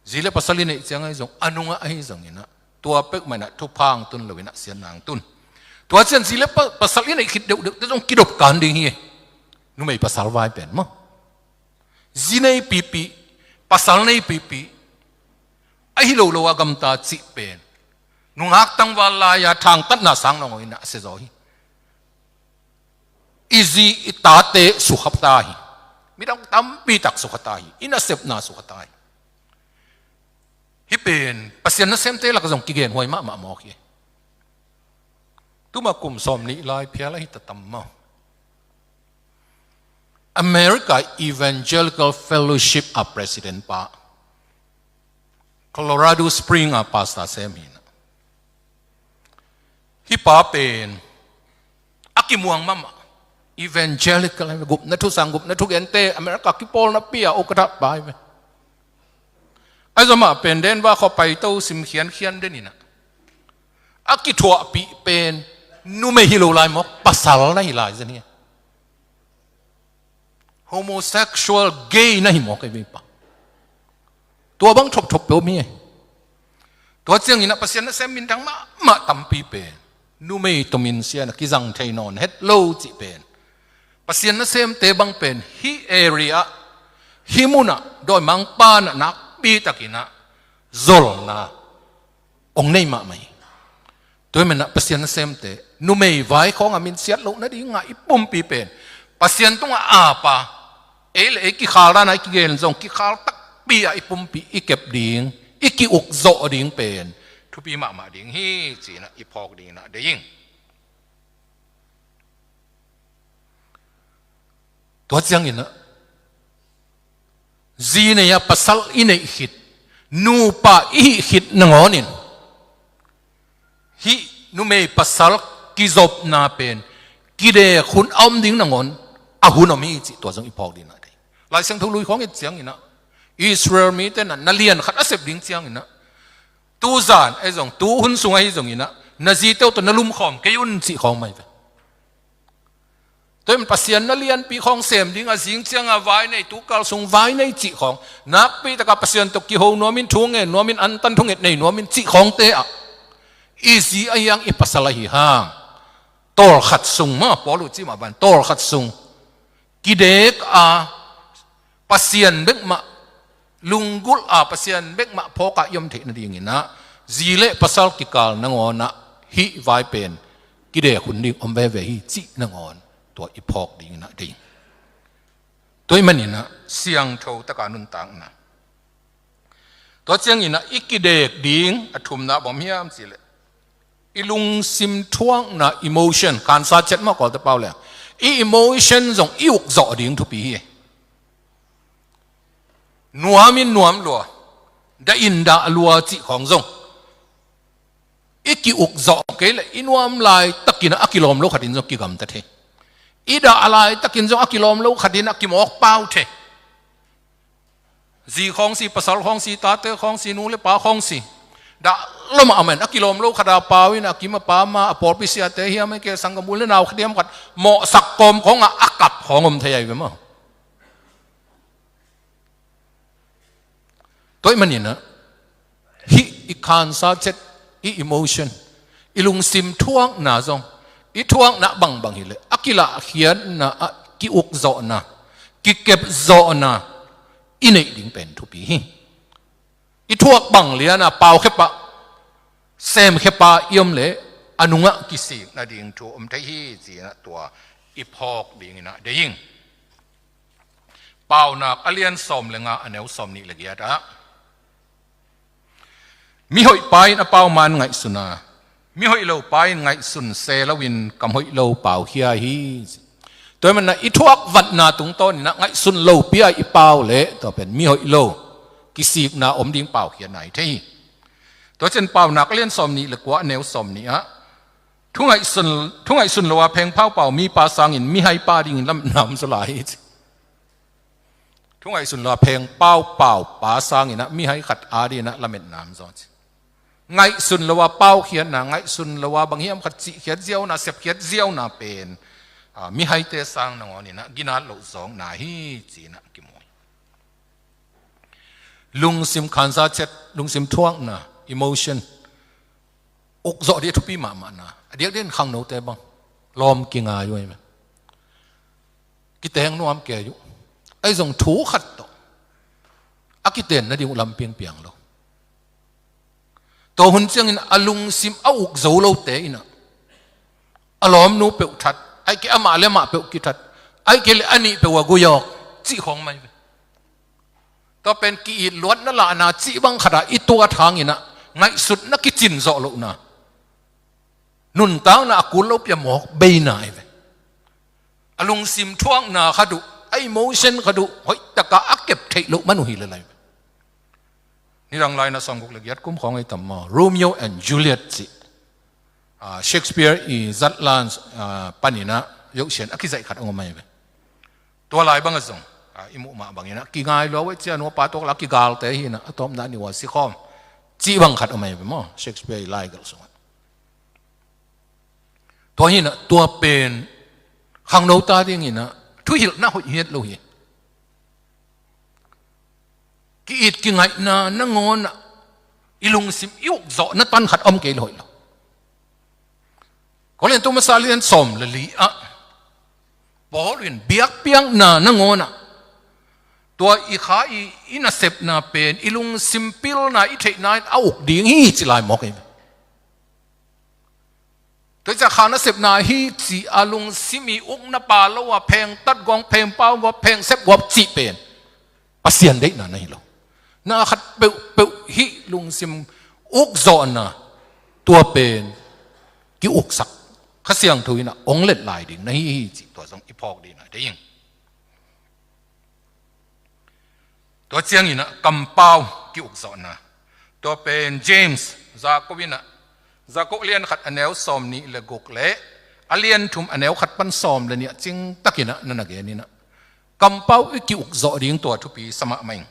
zi le pasal i neih ciang ahi zong, a nungah ahi zonginah tua peuhmah inah thupha hong tun loinah siatna hong tun. Tua cian zi le pa-, pasal i neih khit deuhdeuhte zong kidop kan ding hi. Numei pasal vai pen maw, zi nei pipi, pasal nei pipi, ahi lo lo a gamta cih pen nungak tangval lai-a thangtatna sang lo inah a siazaw hi. I zi i tate sukhata hi. Midang tampitak sukhata hi. I nasepna sukhata hi. Hih pen Pasian nasemte lak zong kigen huai mahmah mawk hi. Tuma kum sawm nih lai phial ahi ta tam maw? America Evangelical Fellowship a president pa, Colorado Spring a pastor sem hi na. Hih pa pen a kimuang mahmah, evangelical, gupna thusang, gupna thugente America kipawlna pi a ukatha pa hi ve. Ahi zong amah pen Denver khua paito sim khiankhian den hi na, a kithuahpih pen numei hi lo lai mawk, pasal na hi lai zen hi. Homosexual, gay na hi mawk ei vei pa. Tua bang thopthop peuh om hi. Tua ciangin ah Pasian nasem minthang mahmah tampi pen numei tomin sia na kizang thei nawn het lo cih pen, Pasian nasemte bang pen hih area, hih munah dawimangpa na nakpi takin ah zolna ong nei mahmah hi. Tua hi manah Pasian nasemte numei vai khawng a minsiat loh nading a i pumpi pen Pasian tungah apa, ei le ei kikhal dan a i kigen zong kikhal takpi a i pumpi i kep ding, i ki-ukzawh ding pen thupi mahmah ding hi, ci-in ah i phawk dingin ah deih ing. Tua ciangin ah zi nei a pasal i neih khit, nupa i hih khit nangawnin hih numei pasal kizopna pen kideek hun a om ding nangawn a hun om hi cih tua zong i phawk dingin ah deih. Lai Siangtho lui khawng et ciangin ah Israel mite na, na lian khat a sep ding ciangin ah, tuzan ahi zong, tu hun sung ahi zongin ah na zite uh tawh na lumkhawm kei un cih khawng mah hi ve. Tua hi man Pasian na lianpi khawng sem ding a zing cianga vai nei, tukal sung vai nei cih khawng, nakpi taka Pasian tawh kiho nuamin, thu ngen nuamin, antan thunget nei nuamin cih khawngte ah i zi ahi hang, i pasal ahi hang, tawlkhat sung mah, Paul uh cih mah bang, tawlkhat sung kideek a Pasian bekmah lunggulh a, Pasian bekmah phawk a i om theih nadingin ah zi le pasal kikal nangawn ah hih vai pen kideek hun ding om veve hi cih nangawn tua i phawk dingin ah deih ing. Tua hi manin ah siangtho taka nuntakna, tua ciangin ah i kideek ding a thumna bang hiam cih leh i lungsim thuakna, emotion, khansa chet mah Kawlte pau le, i emotion zong i ukzawh ding thupi hi. Nuamin nuam lua, dah in dah lua cih khawng zong i ki-ukzawh kei leh i nuam laitakin a kilawm lo khatin zong kigamta thei. I dah laitakin zong a kilawm lo khatin a kimawk pau thei. Zi khawng si, pasal khawng si, tate khawng si, nu le pa khawng si, dah lua mah a man a kilawm lo khat a pau in a kim a pam a, a pawlpi siate hiam, a kei sanggam u le nau khat hiam khat mawhsak kawm khawng a, a kap khawng om thei ahi ve maw? Tua hi manin ah hih i khansa chet, i emotion, i lungsim thuakna zong, i thuakna bangbang hi leh a kilahkhiatna ah ki-ukzawhna, kikepzawhna i neih ding pen thupi hi. I thuak bang lian a paukhia pah, semkhia pah i om leh a nungah kisik nading thu om thei hi, ci-in ah tua i phawk dingin ah deih ing. Paunak a lian sawm le nga, a neu sawm nih le giat ah, mihoih pa in a pau man ngaihsun a, mihoih lo pa in ngaihsun se loin kam hoih lo paukhia hi. Tua hi manah i thuak vatna tungtawnin ah ngaihsun lopi a i pau leh tua pen mihoih lo, kisikna om ding paukhia nai thei hi. Tua ciang Paunak a lian sawm nih le kua, a neu sawm nih ah, thu ngaihsun, thu ngaihsun lo a phengphau pau mipa sangin mihai pa dingin lametna om zaw lai hi, ci. Thu ngaihsun lo a phengphau pau pa sangin ah mihai khat a dingin ah lametna om zaw, ci. Ngaihsun lo a paukhiatna, ngaihsun lo a bang hiam khat cihkhiat ziauna, sepkhiat ziauna pen, a, mihaite sang nangawnin ah ginat loh zawkna hi, ci-in ah kimu hi. Lungsim khansa chet, lungsim thuakna, emotion, ukzawh ding a thupi mahmahna, a diakdiakin khangnote bang lawm kingai uh hi ve. Kiteng nuam kei uh. Ahi zong thu khat tawh a kiten nading uh lampi piang lo. Tua hun ciangin a lungsim a uk zo lote in ah a lawmnu peuh that, ahih kei leh amah le amah peuh kithat, ahih kei leh a nih peuh a gui awk cih khawng mah hi ve. Tua pen ki-it luatna lahna cih bang khatah i tuat hanginah ngaihsutna kicin zawh lohna, nuntakna a kul lo pia mawk beina hi ve. A lungsim thuakna khat uh, a emotion khat uh hoihtaka a kep theih loh man uh hi le lai ve. Nidang laina sawmguk le giat kum khawng ei tam maw, Romeo and Juliet cih, ah, Shakespeare i zatlan, ah, paninah yohsian a kizaih khat a ngom ahi ve. Tua lai bangah zong, ah, i muh mah banginah kingai lua uh ei cia, nuapa tuak la kigalte hinah a tawpna ni ua sikhawm cih bang khat a om ahi ve maw, Shakespeare i laigelh sungah. Tua hinah tua pen khangno ta dinginah thuhilhna hoih hiat lo hi. Ki-it kingaihna nangawnah i lungsim i ukzawhna tan khat om kei le hoih lo. Korintu masa lian sawm le li ah Paul in biakpiakna nangawnah tua i kha i, i nasepna pen i lungsim pilna i theihna in a uk ding hi ci lai mawk hi. Tua i ciah kha nasepna hi ci a lungsim i ukna pa lo a phengtat guap, phengpau guap, phengsep guap cih pen Pasian deihna na hi lo. Na khat peuhpeuh hih lungsim ukzawhna tua pen ki-uksak Kha Siangtho inah ong let lai ding na hi hi cih tua zong i phawk dingna deih ing. Tua cianginah kampau ki-ukzawhna, tua pen James, Jacob inah, Jacob lian khat a neu sawm nih le guk le a lian thum a neu khat pan sawm le nih ah cingtakinah na na geninah kampau i ki-ukzawh ding tua thupi sa mahmah ing.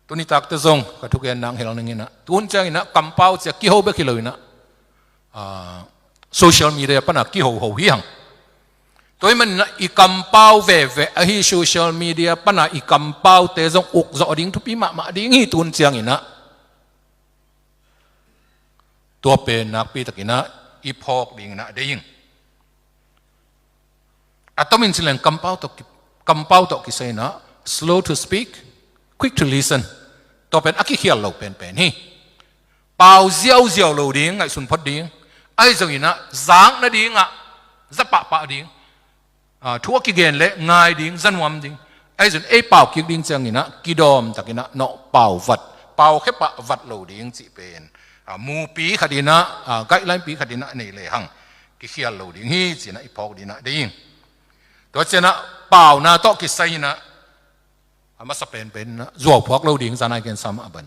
Tuni takte zong ka thugen nang hel ninginah tun cianginah kampau cia kiho bek hi loinah, ah, social media pana kihoho hi hang. Tua hi maninah i kampau veve ahi social media pana i kampaute zong ukzawh ding thupi mahmah ding hi tun cianginah. Tua pen nakpitakinah i phawk dinginah deih ing. A tomin cileng kampau tawh ki-, kampau tawh kisai inah slow to speak, quick to listen. Tua pen a kikhial lo penpen hi. Pau ziauziau lo ding, ngaihsun phot ding. Ahi zonginah zak nadingah za pahpah ding. Ah, thu a kigen le ngai ding, za nuam ding. Ahi zong ei pau kik ding cianginah kidawm takinah nawh pau vat, pau khepah vat lo ding cih pen, ah, mupi khatinah, ah, guideline pi khatinah nei le hang kikhial lo ding hi cinah i phawk dinah deih ing. Tua cianah pauna tawh kisai inah a masa penpen inah zuau phuak lo ding, zanai gensa mah a ban.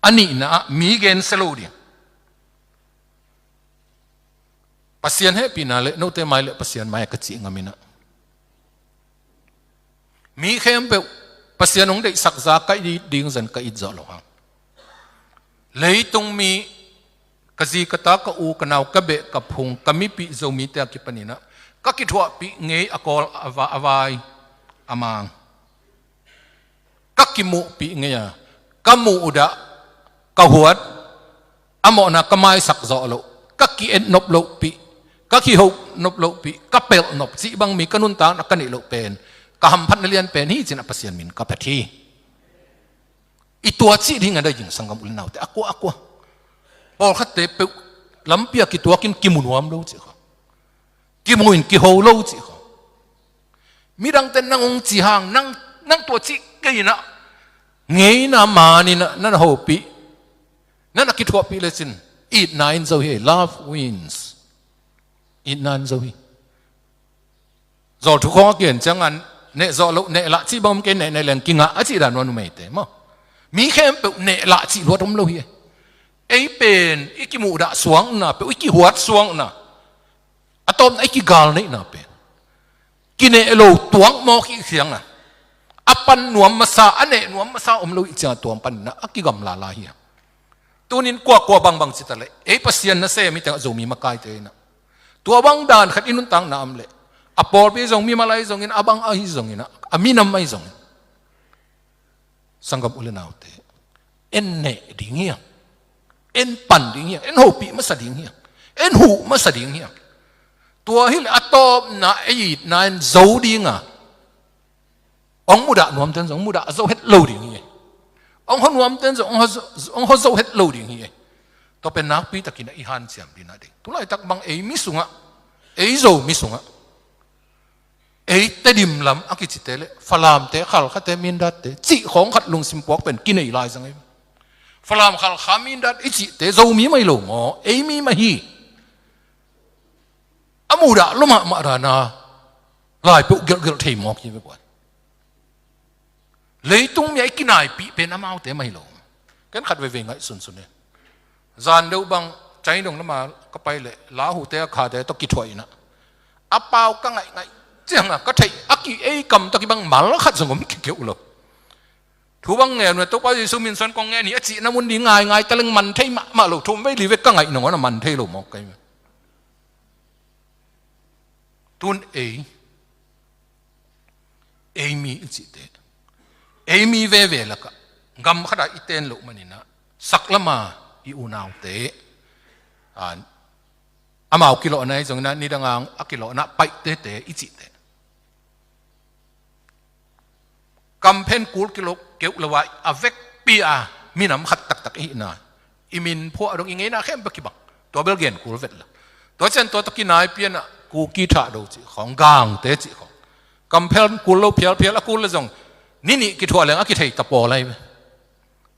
A nihna ah mi gensia lo ding. Pasian hehpihna le note mai le Pasian mai a ka cih ngaminah mi khempeuh Pasian hong deihsak za ka it ding zan ka it zawh lo hang. Leitung mi, ka zi ka ta, ka u ka nau, ka beh ka phung, ka mipih Zomite a kipaninah ka kithuahpih ngei a kawl a va-, a vai a mang. Ka kimuhpih ngei a, ka muhdah, ka huat, a mawhna ka maisak zawh loh, ka ki-et nop lohpih, ka kiho nop lohpih, ka pelh nop cih bang mi ka nuntakna ka neih loh pen ka hamphatna lian pen hi cinah Pasian min ka phat hi. I tua cih ding a dai ding sanggam u le naute, a kua, a kua. Pawlkhatte peuh lampi ah kituakin kimu nuam lo cih kha. Kimu in kiho lo cih kha. Midangte nang hong ci hang, nang, nang tua cih kei inah ngeina maninah na na hopih, na na kithuahpih lecin itna in zo hi. Love wins. Itna in zo hi. Zawlthu khawng a kian ciangan neh zawh loh, neh lah cih bang om kei, neh, neh leng kingah a cih dan nuam numeite maw. Mi khempeuh neh lah cih luat om lo hi. Ei pen i kimuhdah suangna peuh, i kihuat suangna, a tawpna i kigal neihna pen kineh lo tuak mawk i siangna, a pan nuam masa, a neh nuam masa om lo i cianga tuang paninah a kigamla lai hi a. Tunin kuakua bangbang cita leh ei Pasian nasem hi tengah Zomi makaite inah tua bang dan khat i nuntakna om leh a pawlpi zong, mimal ahi zongin, a bang ahi zongin, a minam ahi zongin sanggam u le naute, en neh ding hiam? En pan ding hiam? En hopih masa ding hiam? En huh masa ding hiam? Tua hileh a tawpna ei itna in zo dinga, hong mudah nuamten zong hong mudah zo het lo ding hi. Hong ho nuamten zong hong ho zo, hong ho zo het lo ding hi. Tua pen nakpitakin a i hanciam dingna ding. Tulaitak bang ei mi sungah, ei Zomi sungah Ei Tedim lam a kicite le Falamte, Khalkhate, Mindatte cih khawng khat lungsim puak pen kinei lai zang ei. Falam, Khalkha, Mindat i cihte Zomi mah hi lo maw, ei mi mah hi. A muhdah lua mahmah dan a lai peuh gelhgelh thei mawk hi ve guai. Leitung mi a i kinaipih pen amaute mah hi lo. Ken khat veivei ngaihsunsun e. Zan deuh bang China dong lama ka pai leh Lahu te, Hakha te tawh kithuah in ah, a pau ka ngaihngaih ciang a ka theih a ki, ei kam tawh kibang mal khat zong om kikeuh lo. Thu bang ngen uh a, Topa Jesu min suan kong ngen hi a cihna mun ding ngaingai ta leng man thei mahmah lo. Thum vei li vei ka ngaih nangawn a man thei lo mawk ka hi. Tun ei, ei mi i cihte, ei mi veve lakah gam khatah i ten loh manin ah, saklama i unaute, a, amau kilawhna hi zongin ah, nidang a kilawhna paihte te i cihte, kamphen kul kilo keuh lo a, a vekpi a minam khat taktak i hihna, i min phuah dong i ngeina khempeuh kibang. Tua bel gen kul vet la. Tua ciang tua tawh kinaipi in ah Kuki Thahdo cih khawng, Gangte cih khawng, kamphen kul lo phialphial a kul le zong ni nih kithuah leng a kithei ta pawl lai ve.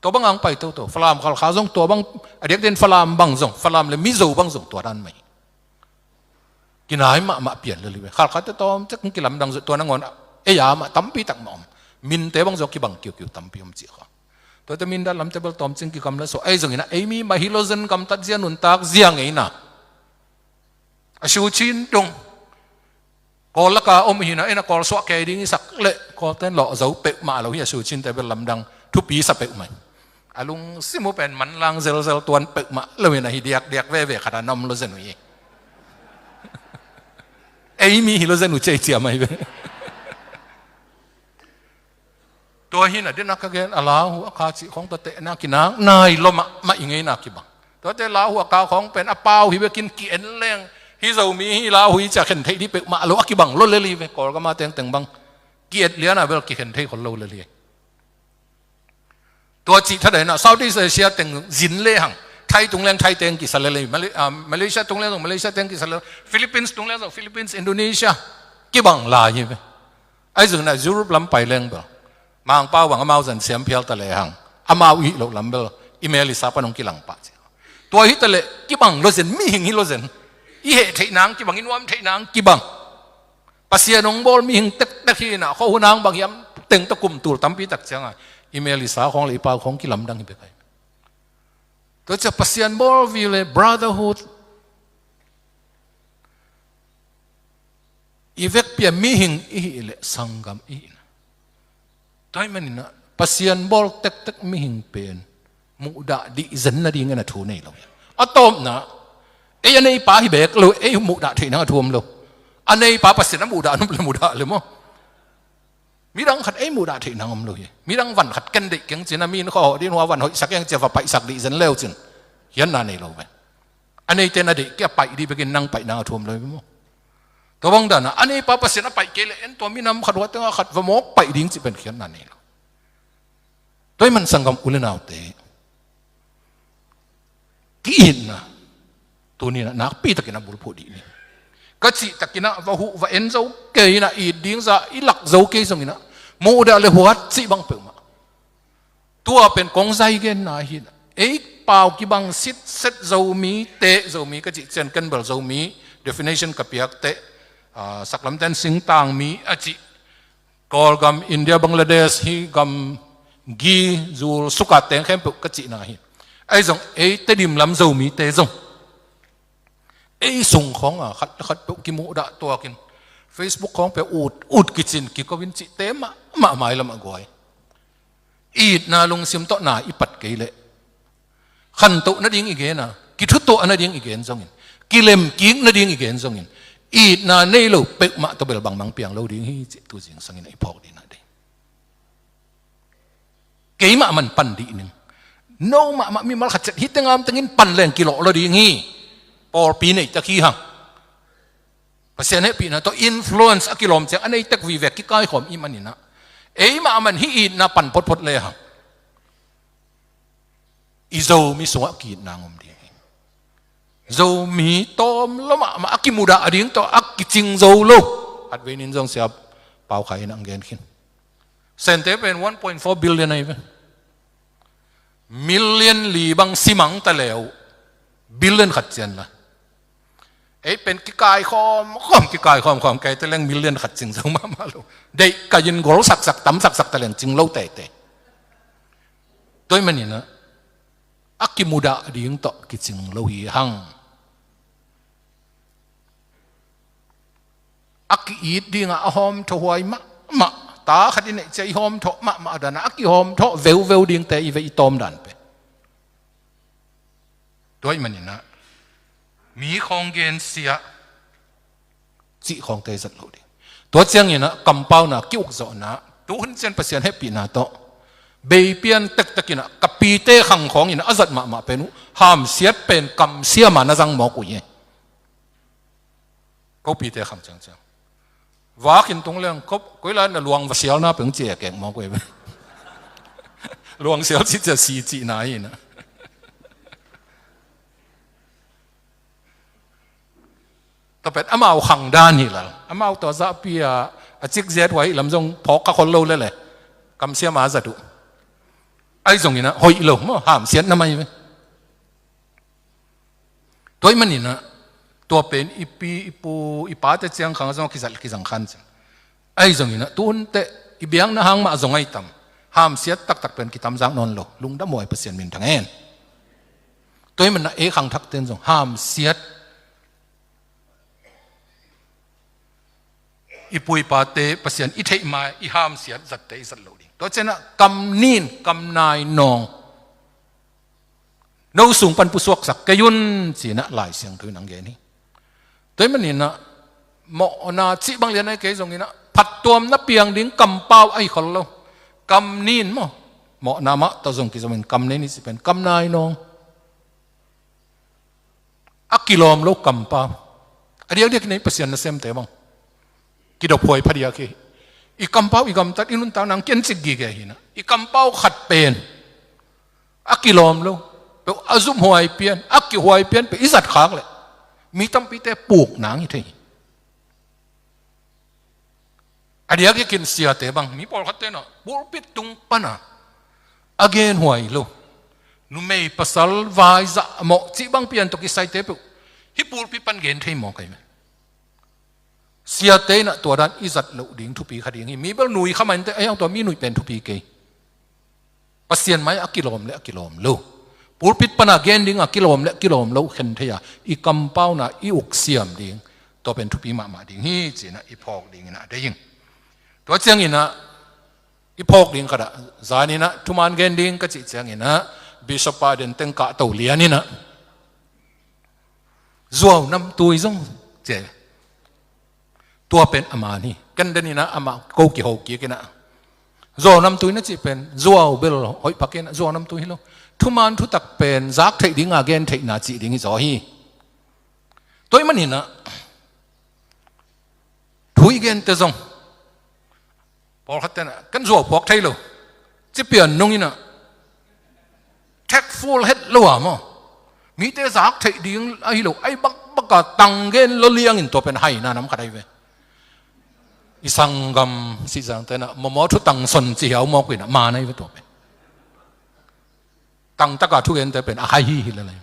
Tua bang ang pai toto. Falam, Khalkha zong tua bang, a diakdiakin Falam bang zong, Falam le Mizo bang zong tua dan mah hi. Kinai mahmah pian lel hi ve. Khalkhate tawm cek kilamdang zong tua nangawn ei a mah tampi tak mah om. Minte bang zong kibang kiukiu tampi om cih kha. Tuate Mindat lamte bel tawm cing kikam le sawh. Ei zongin ah ei mi mah hi lo zen, gamtat zia, nuntak zia ngei na. A Suu Kyi dong Kawl laka om hi na, ei na Kawl suah kei ding i sak leh Kawlten lawh zo peuhmah lo hi. A Suu Kyi te bel lamdang thupi sa peuhmah hi. A lungsim uh pen manlang zelzel tuan peuhmah lo hi na, hi diakdiak veve khat a na om lo zen uh hi. Ei mi hi lo zen uh ciaiciam ahi ve. Tua hi na, dena ka gen a, Lahu, Hakha cih khawng tua tehna kinak nai lua mahmah i ngeina kibang. Tuate Lahu, Hakha khawng pen a pau hi bekin ki-en leng, hi Zomi hi, Lahu hi ci-a khen theih ding peuhmah lo a kibang lua lel hi ve. Kawlgam a tengteng bang ki-et lian a bel kikhen thei khol lo lel hi. Tua cih thadaina Southeast Asia teng zin lehang, Thai tung leng Thai teng kisa lel hi, Malay-, ah, Malaysia tung leng zong Malaysia teng kisa lel, Philippines tung leng zong Philippines, Indonesia kibang lai hi ve. Ahi zongin ah Europe lam pai leng bel Mangpau bang amau zan siam phial ta lehang, amau i hih loh lam bel i Melissa pan hong kilang pah ci. Tua hi ta leh kibang lo zen, mihing hi lo zen. I heh theih nang kibang, i nuam theih nang kibang. Pasian hong bawl mihing tektek hi na, khuahun ang bang hiam teng tawh kum tul tampi tak ciang a, i Melissa khawng le i pau khawng kilamdang hi bek ahi. Tua ciang Pasian bawl vive le brotherhood, i vekpi a mihing i hih leh sanggam i hih na. Tua ahih manin ah Pasian bawl tektek mihing pen muhdah dih zen nadingin a thu nei lo hi. A tawpna, ei a neipa hi beek lo, ei muhdah theih nang a thu om lo. A neipa Pasian a muhdah nop le muhdah le maw. Midang khat ei muhdah theih nang om lo hi. Midang van khat ken deih keng cin a, mi in khuahawh dih in hua van hoihsak eng ci-a va paihsak dih zen leu cin, khiatna nei lo ve. A neite na deih kei a paih dih bekin nang paih nang a thu om lo hi maw. Tua bang dan a, a neipa Pasian a paih kei leh en tua minam khat hua teng a khat va mawk paih ding cih pen khiatna nei lo. Tua ahih man sanggam u le naute, ki-itna tuni-in ah nakpi takin a bulphuh dih ni. Ka cih takin ah va huh va en zo kei in ah, it ding zah i lak zo kei zongin ah, muhdah le huat cih bang peuhmah, tua pen kong zai genna hi in ah, ei pau kibang sitset, Zomite, Zomi ka cih ciang ken bel Zomi definition ka piak teh, ah, saklamten singtangmi a cih, Kawlgam, India, Bangladesh, hih gam gi zul suka teng khempeuh ka cihna hi. Ahi zong ei Tedim lam Zomite zong ei sung khawng a khat le khat peuh kimuhdah tuakin Facebook khawng peuh ut ut kicin kiko in cihte mahmah mailam a guai. Itna lungsim tawh na i pat kei leh, khantoh nading i gen a, kithutuah nading i gen zongin, kilemkik nading i gen zongin, itna nei lo peuhmah tawh bel bangmah piang lo ding hi cih tu zingsangin a i phawk dihna ding. Keimah man pan dih ning. No mahmah mimal khat ciat hih teng amtengin pan leng kilawh lo ding hi. Pawlpi nei tak hi hang. Pasian hehpihna tawh influence a kilawm ciang a nei tek vive kikaikhawm i hih manin ah, eimah man hih itna pan photphot lehang, i Zomi sungah ki-itna hong om ding hi. Zomi tawm lua mahmah a kimudah ding tawh a kicing zo lo. Khatvei nin zong Sia Pau Khai in ang gen khin. Sente pen one point four billion ahi ve. Million li bang simang ta leu billion khat cian la. Ei pen kikai khawm khawm, kikai khawm khawm, kei te leng million khat cing zo mahmah lo. Deih kai in gol saksak, tam saksak ta leng cing lo tete. Tua ahih manin ah a kimudah ding tawh kicing lo hi hang. A ki-it dingah a hawmthawh huai mahmah, ta khat i neih ciang i hawmthawh mahmah dan ah a kihawmthawh veuveu dingte i ve i tawm dan pen. Tua ahih manin ah mi khawng gensia cih khawngte i zat loh ding. Tua ciangin ah kampauna ki-ukzawhna, tuhun ciang Pasian hehpihna tawh bei pian tektek in ah ka pite khang khawngin a zat mahmah pen uh, hamsiat pen kamsiam a na zang mawk uh hi. Ko pite khang ciangciang vak in tung leng ko, koi lai na luang va sialna peng ci ekek mawk uh hi. Luang sial cih ciang si cihna hi na. Tua pen amau khang dan hi lel. Amau tua zahpi a a cik ziat huai lam zong phawk kha khol lo lele. Kamsiam a zat uh. Ahi zongin ah hoih lo maw, hamsiatna mai ve. Tua ahih manin ah tua pen i pi i pu i pate ciang khang zong a kizat kizang khan ciang. Ahi zongin ah tuhun teh i biakna hang mah zong ahi tam. Hamsiat taktak pen kitamzak nawn lo. Lungdam huai, Pasian min thang hen. Tua ahih manin ah ei khangthakte in zong hamsiat, i pu i pate Pasian i theih ma-in i hamsiat zatte i zat loh ding. Tua ciangin ah kam nin, kam nai nawng, no sung pan pusuaksak kei un ci-in ah Lai Siangtho in ang gen hi. Tua ahih manin ah mawhna cih bang lian ahi kei zongin ah phattuamna piang ding kampau ahi khol lo. Kam nin maw, mawhna mah tawh zong kizomin kam nin i cih pen kam nai nawng. A kilawm lo kampau. A diakdiak in ah i Pasian nasemte bang kidop huai phadiak hi. I kampau, i gamtat, i nuntak nang kiancik gige hi na. I kampau khat pen a kilawm lo, peuh a zumhuai pian, a kihuai pian peuh i zat khak leh mi tampite puk nang hi thei hi. A diakdiakin siate bang, mi pawlkhatte na pulpit tung pana a genhuai lo, numei pasal vaizah mawh cih bang pian tawh kisaite peuh hih pulpit pan gen thei mawk ahi ve. Siate in ah tua dan i zat loh ding thupi kha ding hi. Mi bel nui kha mah inteh, a hiang tua mi nuih pen thupi kei. Pasian mai a kilawm le a kilawm lo, pulpit pana gen ding a kilawm le a kilawm lo khen thei a, i kampauna i uksiam ding, tua pen thupi mahmah ding hi ci-in ah i phawk dingin ah deih ing. Tua ciangin ah i phawk ding khat ah, zanin ah thuman gen ding ka cih ciangin ah Bishop pa den teng kahto lianin ah zuau namtui zong ci. Tua pen a man hi. Ken denin ah amah ko kiho kik in ah, zuau namtui na cih pen zuau bel hoih pha kei in ah, zuau namtui hi lo. Thuman thutak pen zak theih ding a gen theihna cih ding hi zaw hi. Tua ahih manin ah thu i gente zong pawlkhatte na, ken zuau phuak thei lo ci pian nung in ah, tactful het lo a maw, mite zak theih ding ahi lo, ahi bakbak a tang gen lo liangin tua pen haina nam khat ahi ve. I sanggam Sihzangte na mawmaw thu tang son ci hiau mawk uh in ah, man ahi ve tua pen. Tangtaka thugente pen a hai hi hi lel ahi.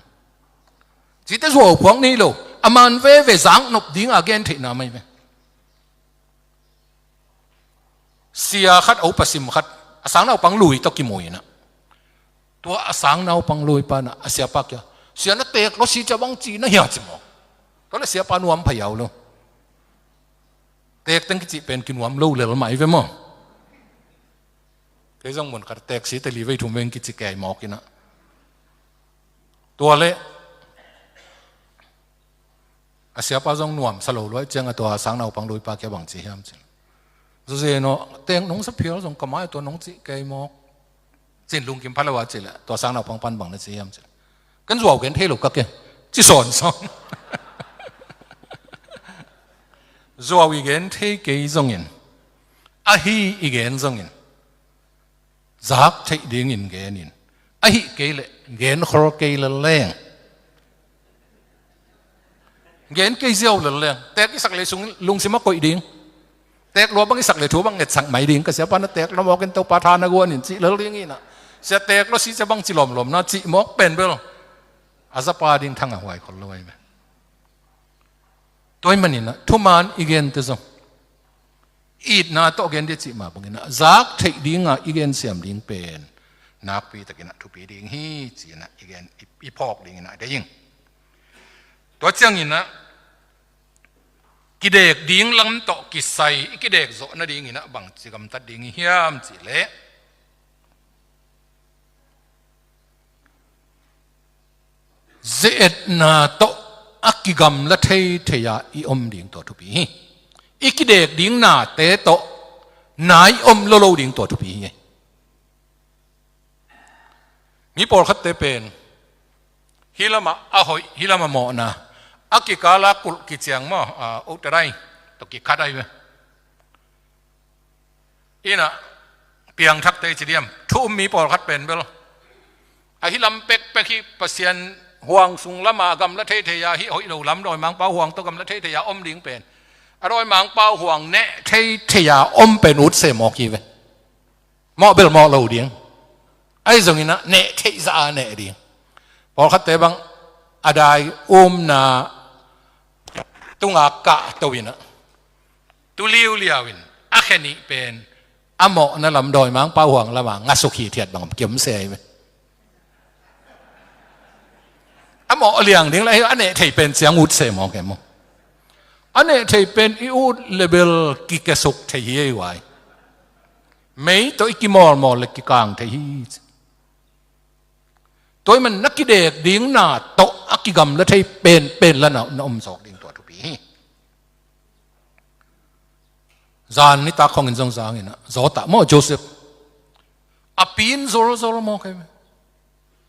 Cihte zuau phuak ni lo, a man veve zak nop ding a gen theihna mai ve. Sia khat, a upa sim khat, a sang naupang lui tawh kimu in ah, tua a sang naupang lui pa in ah a siapa kiang, sia na teek lo si cia bang ci na hia ci maw. Tua leh siapa nuam pha hiau lo. Teek teng kicih pen kinuam lo lel mah ahi ve maw. Kei zong mun khat teek si te li vei thum veng kici kei mawk in ah, tua leh a siapa zong nuamsa lo luai ciang a tua sang naupang luipa kiang bang ci hiam cih leh, zuzen aw, teek nong sa phial zong ka mai tua nong cih kei mawk, ci-in lungkim pha lo a cih leh tua sang naupang pan bang na ci hiam cih leh, ken zuau gen thei lo ka ke, ci sawnsawn. Zuau i gen thei kei zongin, ahi i gen zongin, zak theih dingin genin, ahih kei leh genkhol kei lel leng, gen kei ziau lel leng, teek i sak lei sung lungsim a koih ding. Teek lua bang i sak le thu bang ngetsak mai ding, ka siapa na teek lua mawk in Topa tha na guan in cih lel ding hi na. Sia teek lua si cia bang ci lawmlawm na cih mawk pen bel a zapa ding thang a huai khol lo ahi ve. Tua ahih manin ah thuman i gente zong itna tawh gen ding cih mah bangin ah zak theih dinga i gensiam ding pen nakpi takin ah thupi ding hi ci-in ah i gen, i, i phawk dingin ah deih ing. Tua ciangin ah kidek ding lam tawh kisai i kidek zawh nadingin ah bangci gamtat ding i hiam cih leh, ze-etna tawh a kigamla theithei-a i om ding tua thupi hi. I kidek ding nate tawh na i om lolo ding tua thupi hi. Mi pawlkhatte pen hih lamah a hoih, hih lamah mawhna, a kikala kulh kiciang maw, a, otarai tawh kikhat ahi ve. Inah piangthakte i ci diam, thu um mi pawlkhat pen bel ahi lam pekpek hi. Pasian huang sung lama gamla theithei-a, hih hoih lo lam dawimangpa huang tawh gamla theithei-a om ding pen a dawimangpa huang neh theithei-a om pen ut se mawk hi ve. Mawh bel mawh lo ding. Ahi zongin ah neh theih zah a neh ding. Pawlkhatte bang a dai umna tunga kahto in ah tu liuliau in a khe nih pen a mawhna lam dawimangpa huang lama ngasuk hithiat bang kiom se ahi ve. A mawh a liang ding lah a neh thei pen ciang ut se mawk e maw. A neh thei pen i ut le bel kikesuk thei hi ei vai. Mei tawh i kimawlmawl le kikang thei hi. Tua ahih man na kidek ding na tawh a kigamla thei penpen la na, na om zawk ding tua thupi hi. Zan nitak khawngin zong zangin ah zawtah maw Joseph a pin zolzol maw kei ve.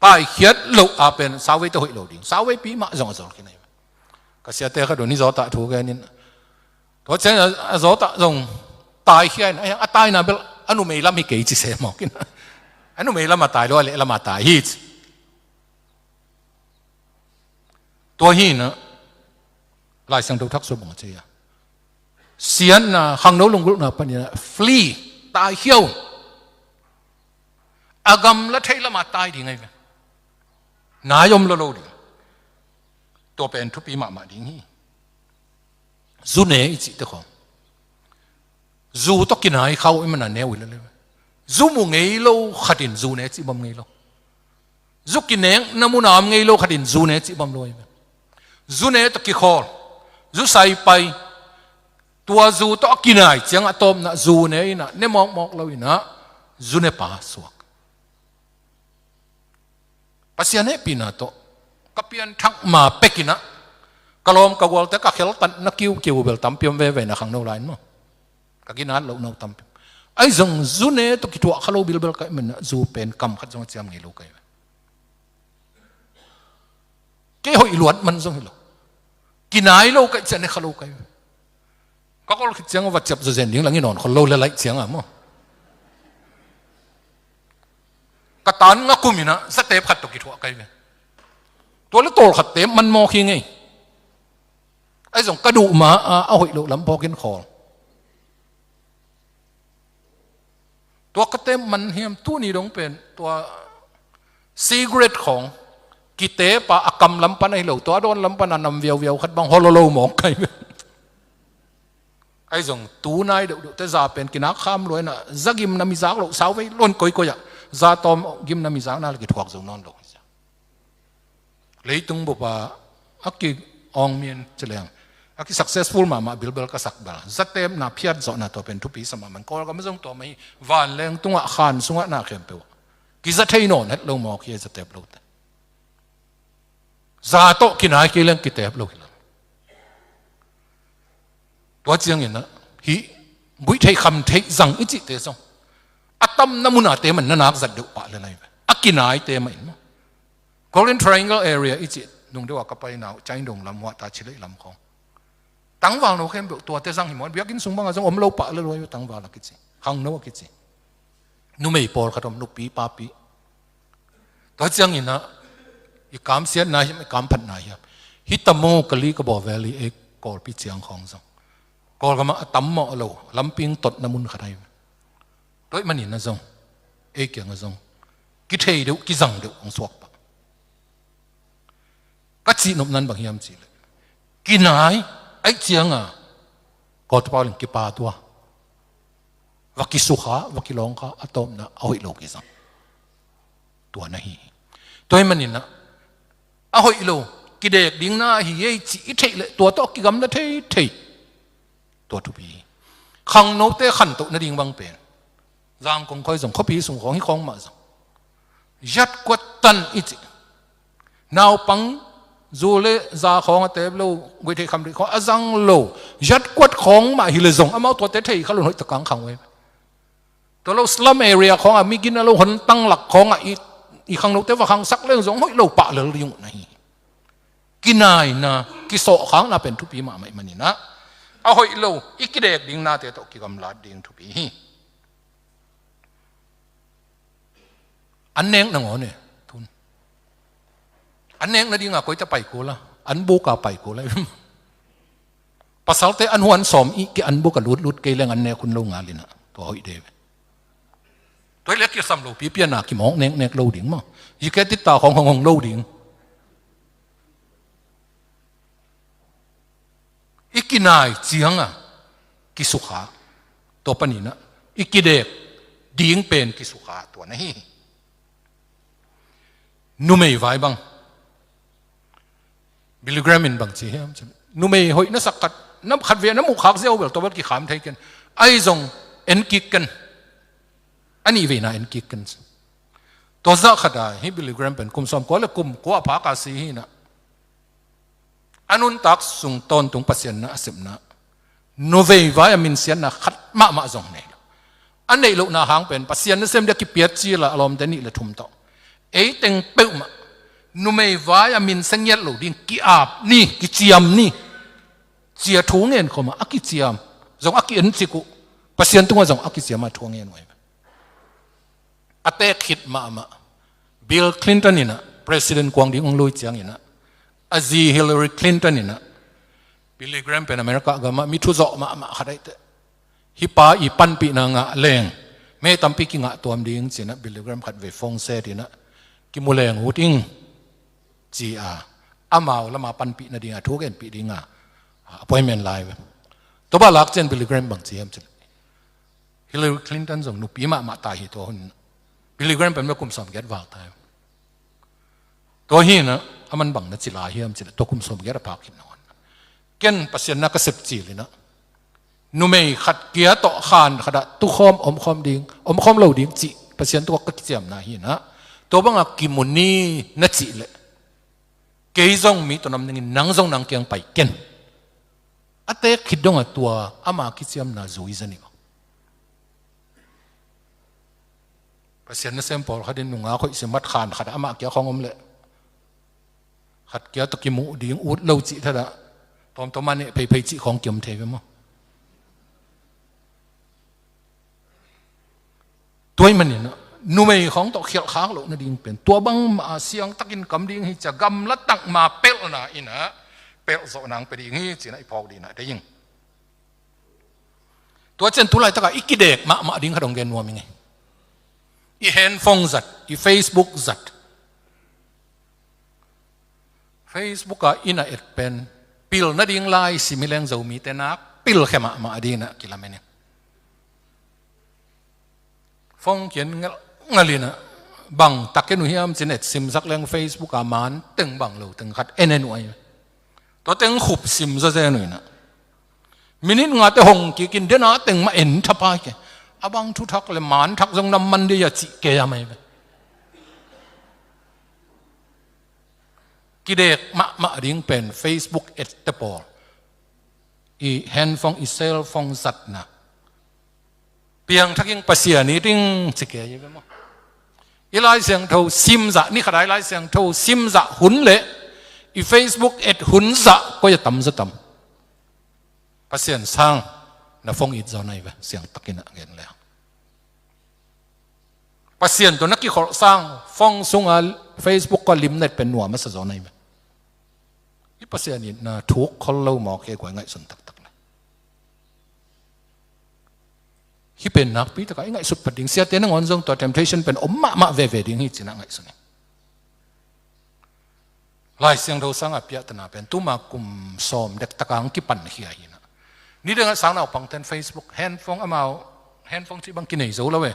Taikhiat loh a pen sauvei tawh hoih lo ding, sauvei pi mah zong a zol khin ahi ve. Ka siate khat un hi zawtah thu genin tua ciang a zawtah zong taikhia in a taina bel a numei lam hi kei ci se mawk in a numei lam a tai lo a leh lam a tai hi ci. Tua hi in ah Lai Siangtho thak sua bang a ci a siatna khangno lunggulhna panin ah flee, taikhia un. A gamla thei lama tai ding ahi ve. Nai om lolo ding. Tua pen thupi mahmah ding hi. Zu ne i cihte khawng zu tawh kinai kha uh i mana ne uh hi lele. Zu mu ngei lo khatin zu ne cih bawm ngei lo. Zu kinekna muna om ngei lo khatin zu ne cih bawm lo ahi ve. Zu ne tawh kikhawl, zu saipai, tua zu tawh a kinai ciang a tawpna zu ne in ah ne mawkmawk lo in ah zu ne pa suak. Pasian hehpihna tawh ka pianthak ma pekin ah ka lawm ka gualte ka kheltatna kiukiu bel tampi om veve na khangno lai in maw. Ka ginat lohna uh tampi. Ahi zong zu ne tawh kithuah kha lo bilbel ka hih manin ah zu pen kam khat zong a ciam ngei lo ka hi ve. Kei hoih luat man zong hi lo. Kinai lo ka hih ciang ne kha lo ka hi ve. Ka kawl khit ciang a va ciap zawzen ding lang i nawn khol lo le laih ciang a maw. Ka tan nga kum in ah zatep khat tawh kithuah ka hi ve. Tua le tawlkhat tep man mawk hi ngei. Ahi zong ka duh ma a, a hoih loh lam phawkin khawl. Tua ka tep man hiam, tuni dong pen tua cigarette khawng kitep a, a kam lam pan ahi lo, tua a dawn lam pan a nam viauviau khat bang holo lo mawk ka hi ve. Ahi zong tu nai deuhdeuhte za pen kinak kham lua in ah za gimna mi zak loh sauvei lon koikoi ah za tawm gimna mi zakna le kithuak zo nawn lo. Leitung bup a a ki-awngmian ci leng a ki-successful mahmah bilbel ka sak bel zatepna phiatzawhna tua pen thupi sa mahmah in Kawlgam a zong tua mah hi. Vanleng tungah khan sungah na khempeuh kiza thei nawn het lo mawk hi zatep lote. Za tawh kinai kei leng kitep lo hi lo. Tua ciangin ah hih guih theih kham theih zang i cihte zong a tamna munate man na nak zat deuh pah le lai ve. A kinaite mah in maw. Golden Triangle area i cih nung deuh a ka paina uh, Chaindong lam, Huahta, Chilei lam khawng. Tangval no khempeuh tuate zang hi maw, biakinn sung bangah zong om lo pah le luai uh, tangval a kici, khangno a kici. Numei pawlkhat om, nupi papi. Tua ciangin ah i kamsiatna hiam, i kamphatna hiam, hih Tamu, Kali, Kabaw Valley, ei Kawlpi ciang khawng zong Kawlgamah a tam mawh lo, lampi totna mun khat ahi. Tua ahih manin ah zong, ei kiangah zong kithei deuh, kizang deuh hong suak pah. Ka cihnopna in bang hiam cih leh, kinai ahih ciangin, Kawlpau leng kipa tua, va kisukha, va kilawngkha, a tawpna a hoih lo kizang. Tua na hi hi. Tua ahih manin ah, a hoih lo, kidek ding na hi ei cih i theih leh tua tawh kigamla thei thei. Tua thupi hi. Khangnote khantoh nading bang pen, Zangkong khawng zong, khuapi sung khawng, hih khawng mah zong, zat kuat tan i cih, naupang zu le za khawng a teep lo, guihtheih khamrih khawng a zang lo, zat kuat khawng mah hi leh zong, amau tuate thei kha lo, hoih tak a khang uh hi. Tua lo slum area khawngah, mi gina lo hong tang lak khawngah i, i khangnote va khangsak leng zong hoih lo pah lel ding uh na hi. Kinaina, kisawhkhakna pen thupi mahmah ahih manin ah, a hoih lo, i kidek ding nate tawh kigamlat ding thupi hi. An nek nangawn e, tun. An nek nading a koi ta pai kul a, an buk a pai kul a. Pasalte an huan sawm i ki an buk a lutlut kei leng an nek hun lo ngal in ah, tua hoih de ve. Tua leh kisam lo pi pian a kimawk neknek lo ding maw. Zike tita khawng hong hong lo ding. I kinai ciangin kisukha. Tua panin ah, i kidek ding pen kisukha, tua na hi hi. Numei vai bang, Billy Graham in bang ci hiam cih leh, numei hoih na sak khat, na khat ve na muh khak ziau bel, tua bel kikham thei ken. Ahi zong en kik ken. A nih veina en kik ken. Tua zah khat a, hih Billy Graham pen kum sawmkua le kum kua a phak a si hi in ah, a nuntak sung tawntung Pasian na a sepna, numei vai a minsiatna khat mahmah zong nei lo. A neih lohna hang pen Pasian nasem dia kipiat cil a, a lawmte nih le thum tawh, ei teng peuhmah numei vai a minsia ngiat lo ding, ki-ap ni, kiciam ni, ci a thu ngen khawm a, a kiciam zong a ki-en cik uh, Pasian tungah zong a kiciam a thu a ngen uh hi. A teek khit mahmah, Bill Clinton in ah, President kuang ding hong lui ciangin ah, a zi Hillary Clinton in ah, Billy Graham pen America gamah mi thuzawh mahmah khat ahih teh, hih pa i panpihna ngah leng, mi tampi kingah tuam ding ci in ah, Billy Graham khat vei phone set in ah, kimu leng ut ing, ci a, amau lam a panpih nading a, thu genpih ding a, appointment la hi ve. Tua bang lak ciang Billy Graham bang ci hiam cih leh, Hillary Clinton zong nupi mahmah ta hi tua hun. Billy Graham pen bel kum sawmgiat val ta hi. Tua hi in ah, aman bang na ci lai hiam cih leh, tua kum sawmgiat a phak khit nangawn, ken Pasian na ka sep cil in ah, numei khat kia tawh khan khat ah tukhawm omkhawm ding, omkhawm lo ding cih Pasian tungah ka kiciamna hi in ah, tua bang a kimu ni na cih leh, kei zong mi tawh nam dingin, nang zong nang kiang pai ken. A teek khit dong a tua ama kiciamna zui zen hi maw. Pasian nasem pawlkhat in nungak hoih sim, mat khan khat ah amah kia khawng om leh, khat kia tawh kimuh ding ut lo cih thadah, tawmtawm a neh pheiphei cih khawng kiom thei ve maw. Tua ahih manin ah, numei khawng tawh khialh khak loh nading pen, tua bangmah a siangtakin kam ding hi ci a, gamla tak ma pelhna in ah, pelh zawh nang pia ding hi ci in ah, i phawk ding in ah deih ing. Tua ciang tu laitak a i kidek mahmah ding khat hong gen nuam ing ei. I handphone zat, i Facebook zat. Facebook a i na et pen, pil nading lai sim hi leng Zomite nak pilkhia mahmah ding in ah kilamen ing. Phone kia en ngelhngelh in ah, bang tak en uh hiam ci in et simsak leng Facebook a man teng bang lo teng khat en en uh ahi. Tua teng khup sim zawzen uh in ah, minit nga teh hong kik in, den a teng mah en thapai kei. A bang thu thak leh man thak zong na man ding a cih kei a mai ve. Kidek mahmah ding pen Facebook et te pawl, i handphone, i cellphone zatna, piangthak ing, Pasian it ing ci kei hi ve maw. I Lai Siangtho sim zah, ni khat a i Lai Siangtho sim zah hun leh i Facebook et hun zah koi a tam zaw tam? Pasian sang na phone it zaw na hi ve, siangtakin a gen leh. Pasian tawh na kikholh sang phone sung a, Facebook a lim na et pen nuam a sa zaw na hi ve. I Pasian itna thuk khol lo mawk hi, guai ngaihsun taktak leh. Hih pen nakpi taka i ngaihsut pah ding, siate nangawn zong tua temptation pen om mahmah veve ding hi ci-in ah ngaihsun hi. Lai Siangtho sangah piahtana pen tuma kum sawm dek taka hong kipan khia hi-in ah. Nidangah sangnaupangte'n Facebook, handphone, amau handphone cih bang kinei zo lo e.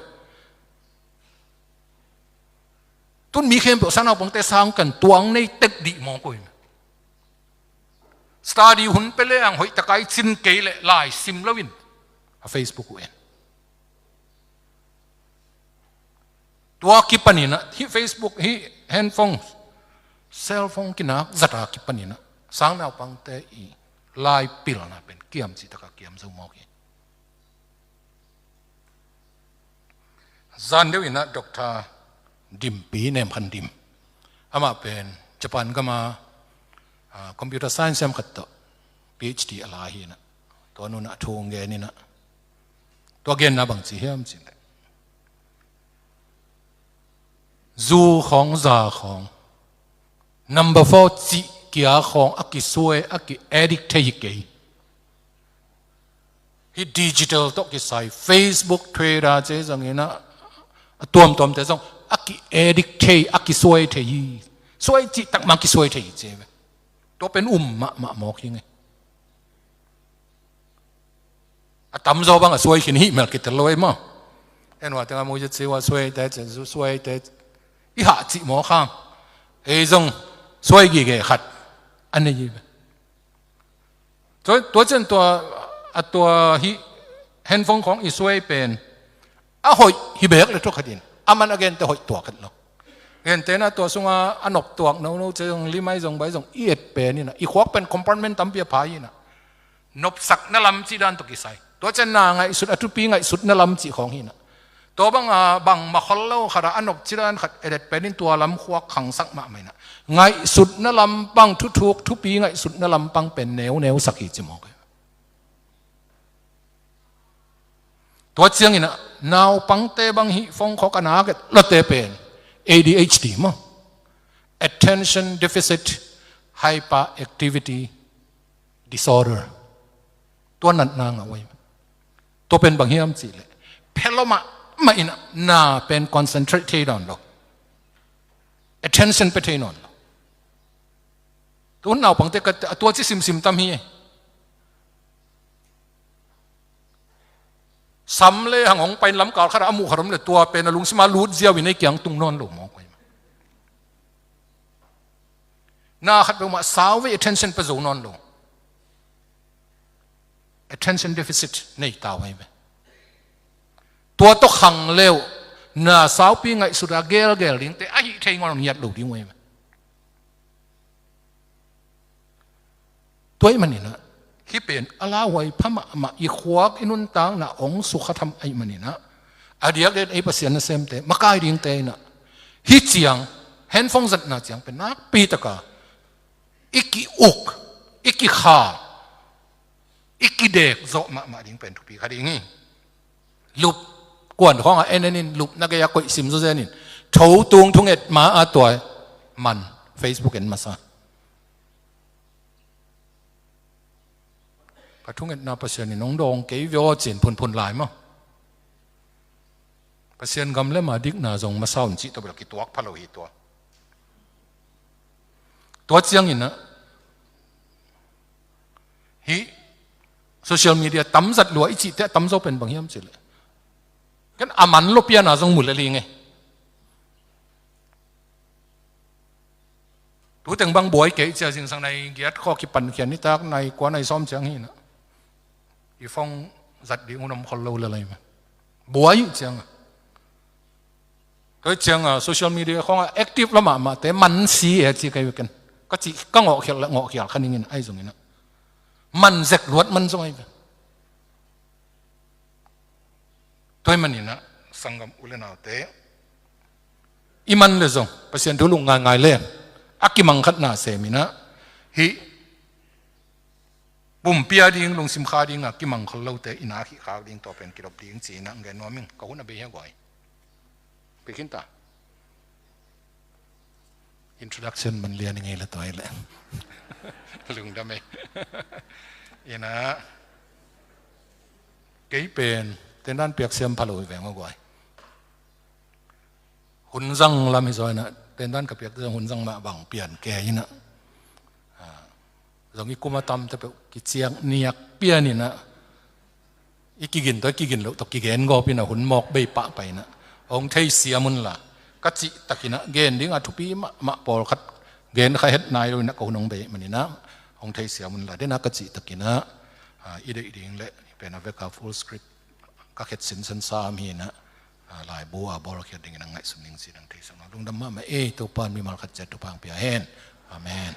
Tun mi khempeuh sangnaupangte sang kan tuang nei tek dih mawk uh hi. Study hun pia leng hoih taka i cin kei leh lai sim loin a Facebook uh en. Tua kipanin ah hih Facebook, hih handphone, cellphone kinak zata kipanin ah sangnaupangte i lai pilna pen kiam cih taka kiam zo mawk hi. Zan deuh in ah Doctor Dim Pi Nem Khan Dim, amah pen Japan gama, ah, computer science siam khat tawh PhD a la hi-in ah, tua nu'n ah thu hong gen in ah, tua genna bang ci hiam cih leh, zu khawng, za khawng, number four cih kia khawng a kisuai, a ki-addict thei hi kei. Hih digital tawh kisai, Facebook, Twitter cih zongin ah, a tuamtuamte zong a ki-addict thei, a kisuai thei hi. Suai cih tak mah kisuai thei hi ci ve. Tua pen um mahmah mawk hi ing e. A tamzaw bang a suai khin hih mel kitel lo ei maw. En ua tengah mu zet si ua suaite, suaite i hah cih mawk hang, ei zong suai gige khat a nei hi ve. Tua, tua ciang tua, a tua hih handphone khawng i suai pen a hoih hi beek leh thukhatin, a man a gente hoih tuak het lo. Gentehna tua sungah a nop tuak nono cih zong, limai zong bai zong i et pen in ah, i khuak pen compartment tampi a pha hi-in ah, nopsakna lam cih dan tawh kisai. Tua ciang na ngaihsut, a thupi ngaihsutna lam cih khawng hi-in ah, tua bang a, bangmah khol lo khat ah a nop cih dan khat et et pen in tua lam khuak khangsak mahmah in ah, ngaihsutna lampang, thuthuk thupi ngaihsutna lampang pen neuneu sak hi ci mawk hi. Tua ciangin ah naupangte bang hih phone khawng a nak et lote pen A D H D maw, Attention Deficit Hyperactivity Disorder, tua natna ngah uh ei. Tua pen bang hiam cih leh, phe lo mahmah in ah na pen concentrate thei nawn lo, attention pia thei nawn lo. Tun naupangte ka, a tua ci simsim tam hi. Sam le hang hong pai-in lamkal khat ah a muh khat om leh tua pen a lungsim ah lut ziau in ei kiang tung nawn lo mawk uh ei. Na khat peuhmah sauvei attention pia zo nawn lo. Attention deficit nei ta uh ei ve. Tua tawh khang le uh na saupi ngaihsut a gelgel dingte a hih thei ngawn ngiat lo ding uh ei ve. Tua ahih manin ah hih pen a lauhuai pha mahmah, i khuak i nuntakna hong sukha tham ahih manin ah, a diakdiak ei Pasian nasemte, makai dingte in ah hih ciang, handphone zatna ciang pen nakpi taka i ki-uk, i kikha, i kidek zawh mahmah ding pen thupi kha ding hi. Lup kuan khawngah en en in, lupna gei-ah koih sim zawzen in, tho tung thunget ma-a tua man, Facebook en masa. Ka thungetna Pasian in hong dawng kei ve aw ci-in phunphun lai maw. Pasian gam le ma dikna zong masa un cih tawh bel kituak pha lo hi tua. Tua ciangin ah hih social media tamzat lua i cihte a tamzaw pen bang hiam cih leh, ken a man lo piana zong mu lel hi ing e. Tuteng bang buai kei cia, zingsang nai giat khawng kipan khia, nitak nai kua nai sawm ciang hi-in ah i phone zat ding hun om khol lo lel hi mah. Buai hi ciang a, tua hi ciang a social media khawngah active lo mahmahte man si e ci kei ve ken. Ka cih ka ngawhkhial le ngawhkhial kha ning in, ahi zongin ah man zek luat man zong ahi ve. Tua ahih manin ah sanggam u le naute, i man le zong Pasian thu lung ngaingai le a kimang khatna sem in ah, hih pumpi a ding, lungsim kha ding a kimang khol lote i na khih khak ding, tua pen kidop ding ci-in ah gen nuam ing. Ka hun a bei hi a guai. Pe khin ta. Introduction man lian i ngei le tua hi leh. Lungdam e. In ah, kei pen Tendan piak siam pha lo hi veng aw guai. Hun zang lam hi zaw inah, tendan ka piak zong hun zang mah bang pian ke inah. Zong i kum a tam te peuh kiciak niak pian inah, i kigin tawh i kigin loh tawh kigen gawp inah hun mawk bei pahpah inah hong theisiam unla, ka cih takinah gen dingah thupi mahmah pawlkhat gen kha het nai lo inah ka hun hong bei maninah hong theisiam unla, denah ka cih takinah i deih ding le i pen a veka full script ka khet sinsen sam hinah, laibu a bawlkhiat dingin a ngaihsun ding ci dang theisak lo. Lungdam mahmah ei. Topa in mimal khat ciat thupha hong pia hen. Amen.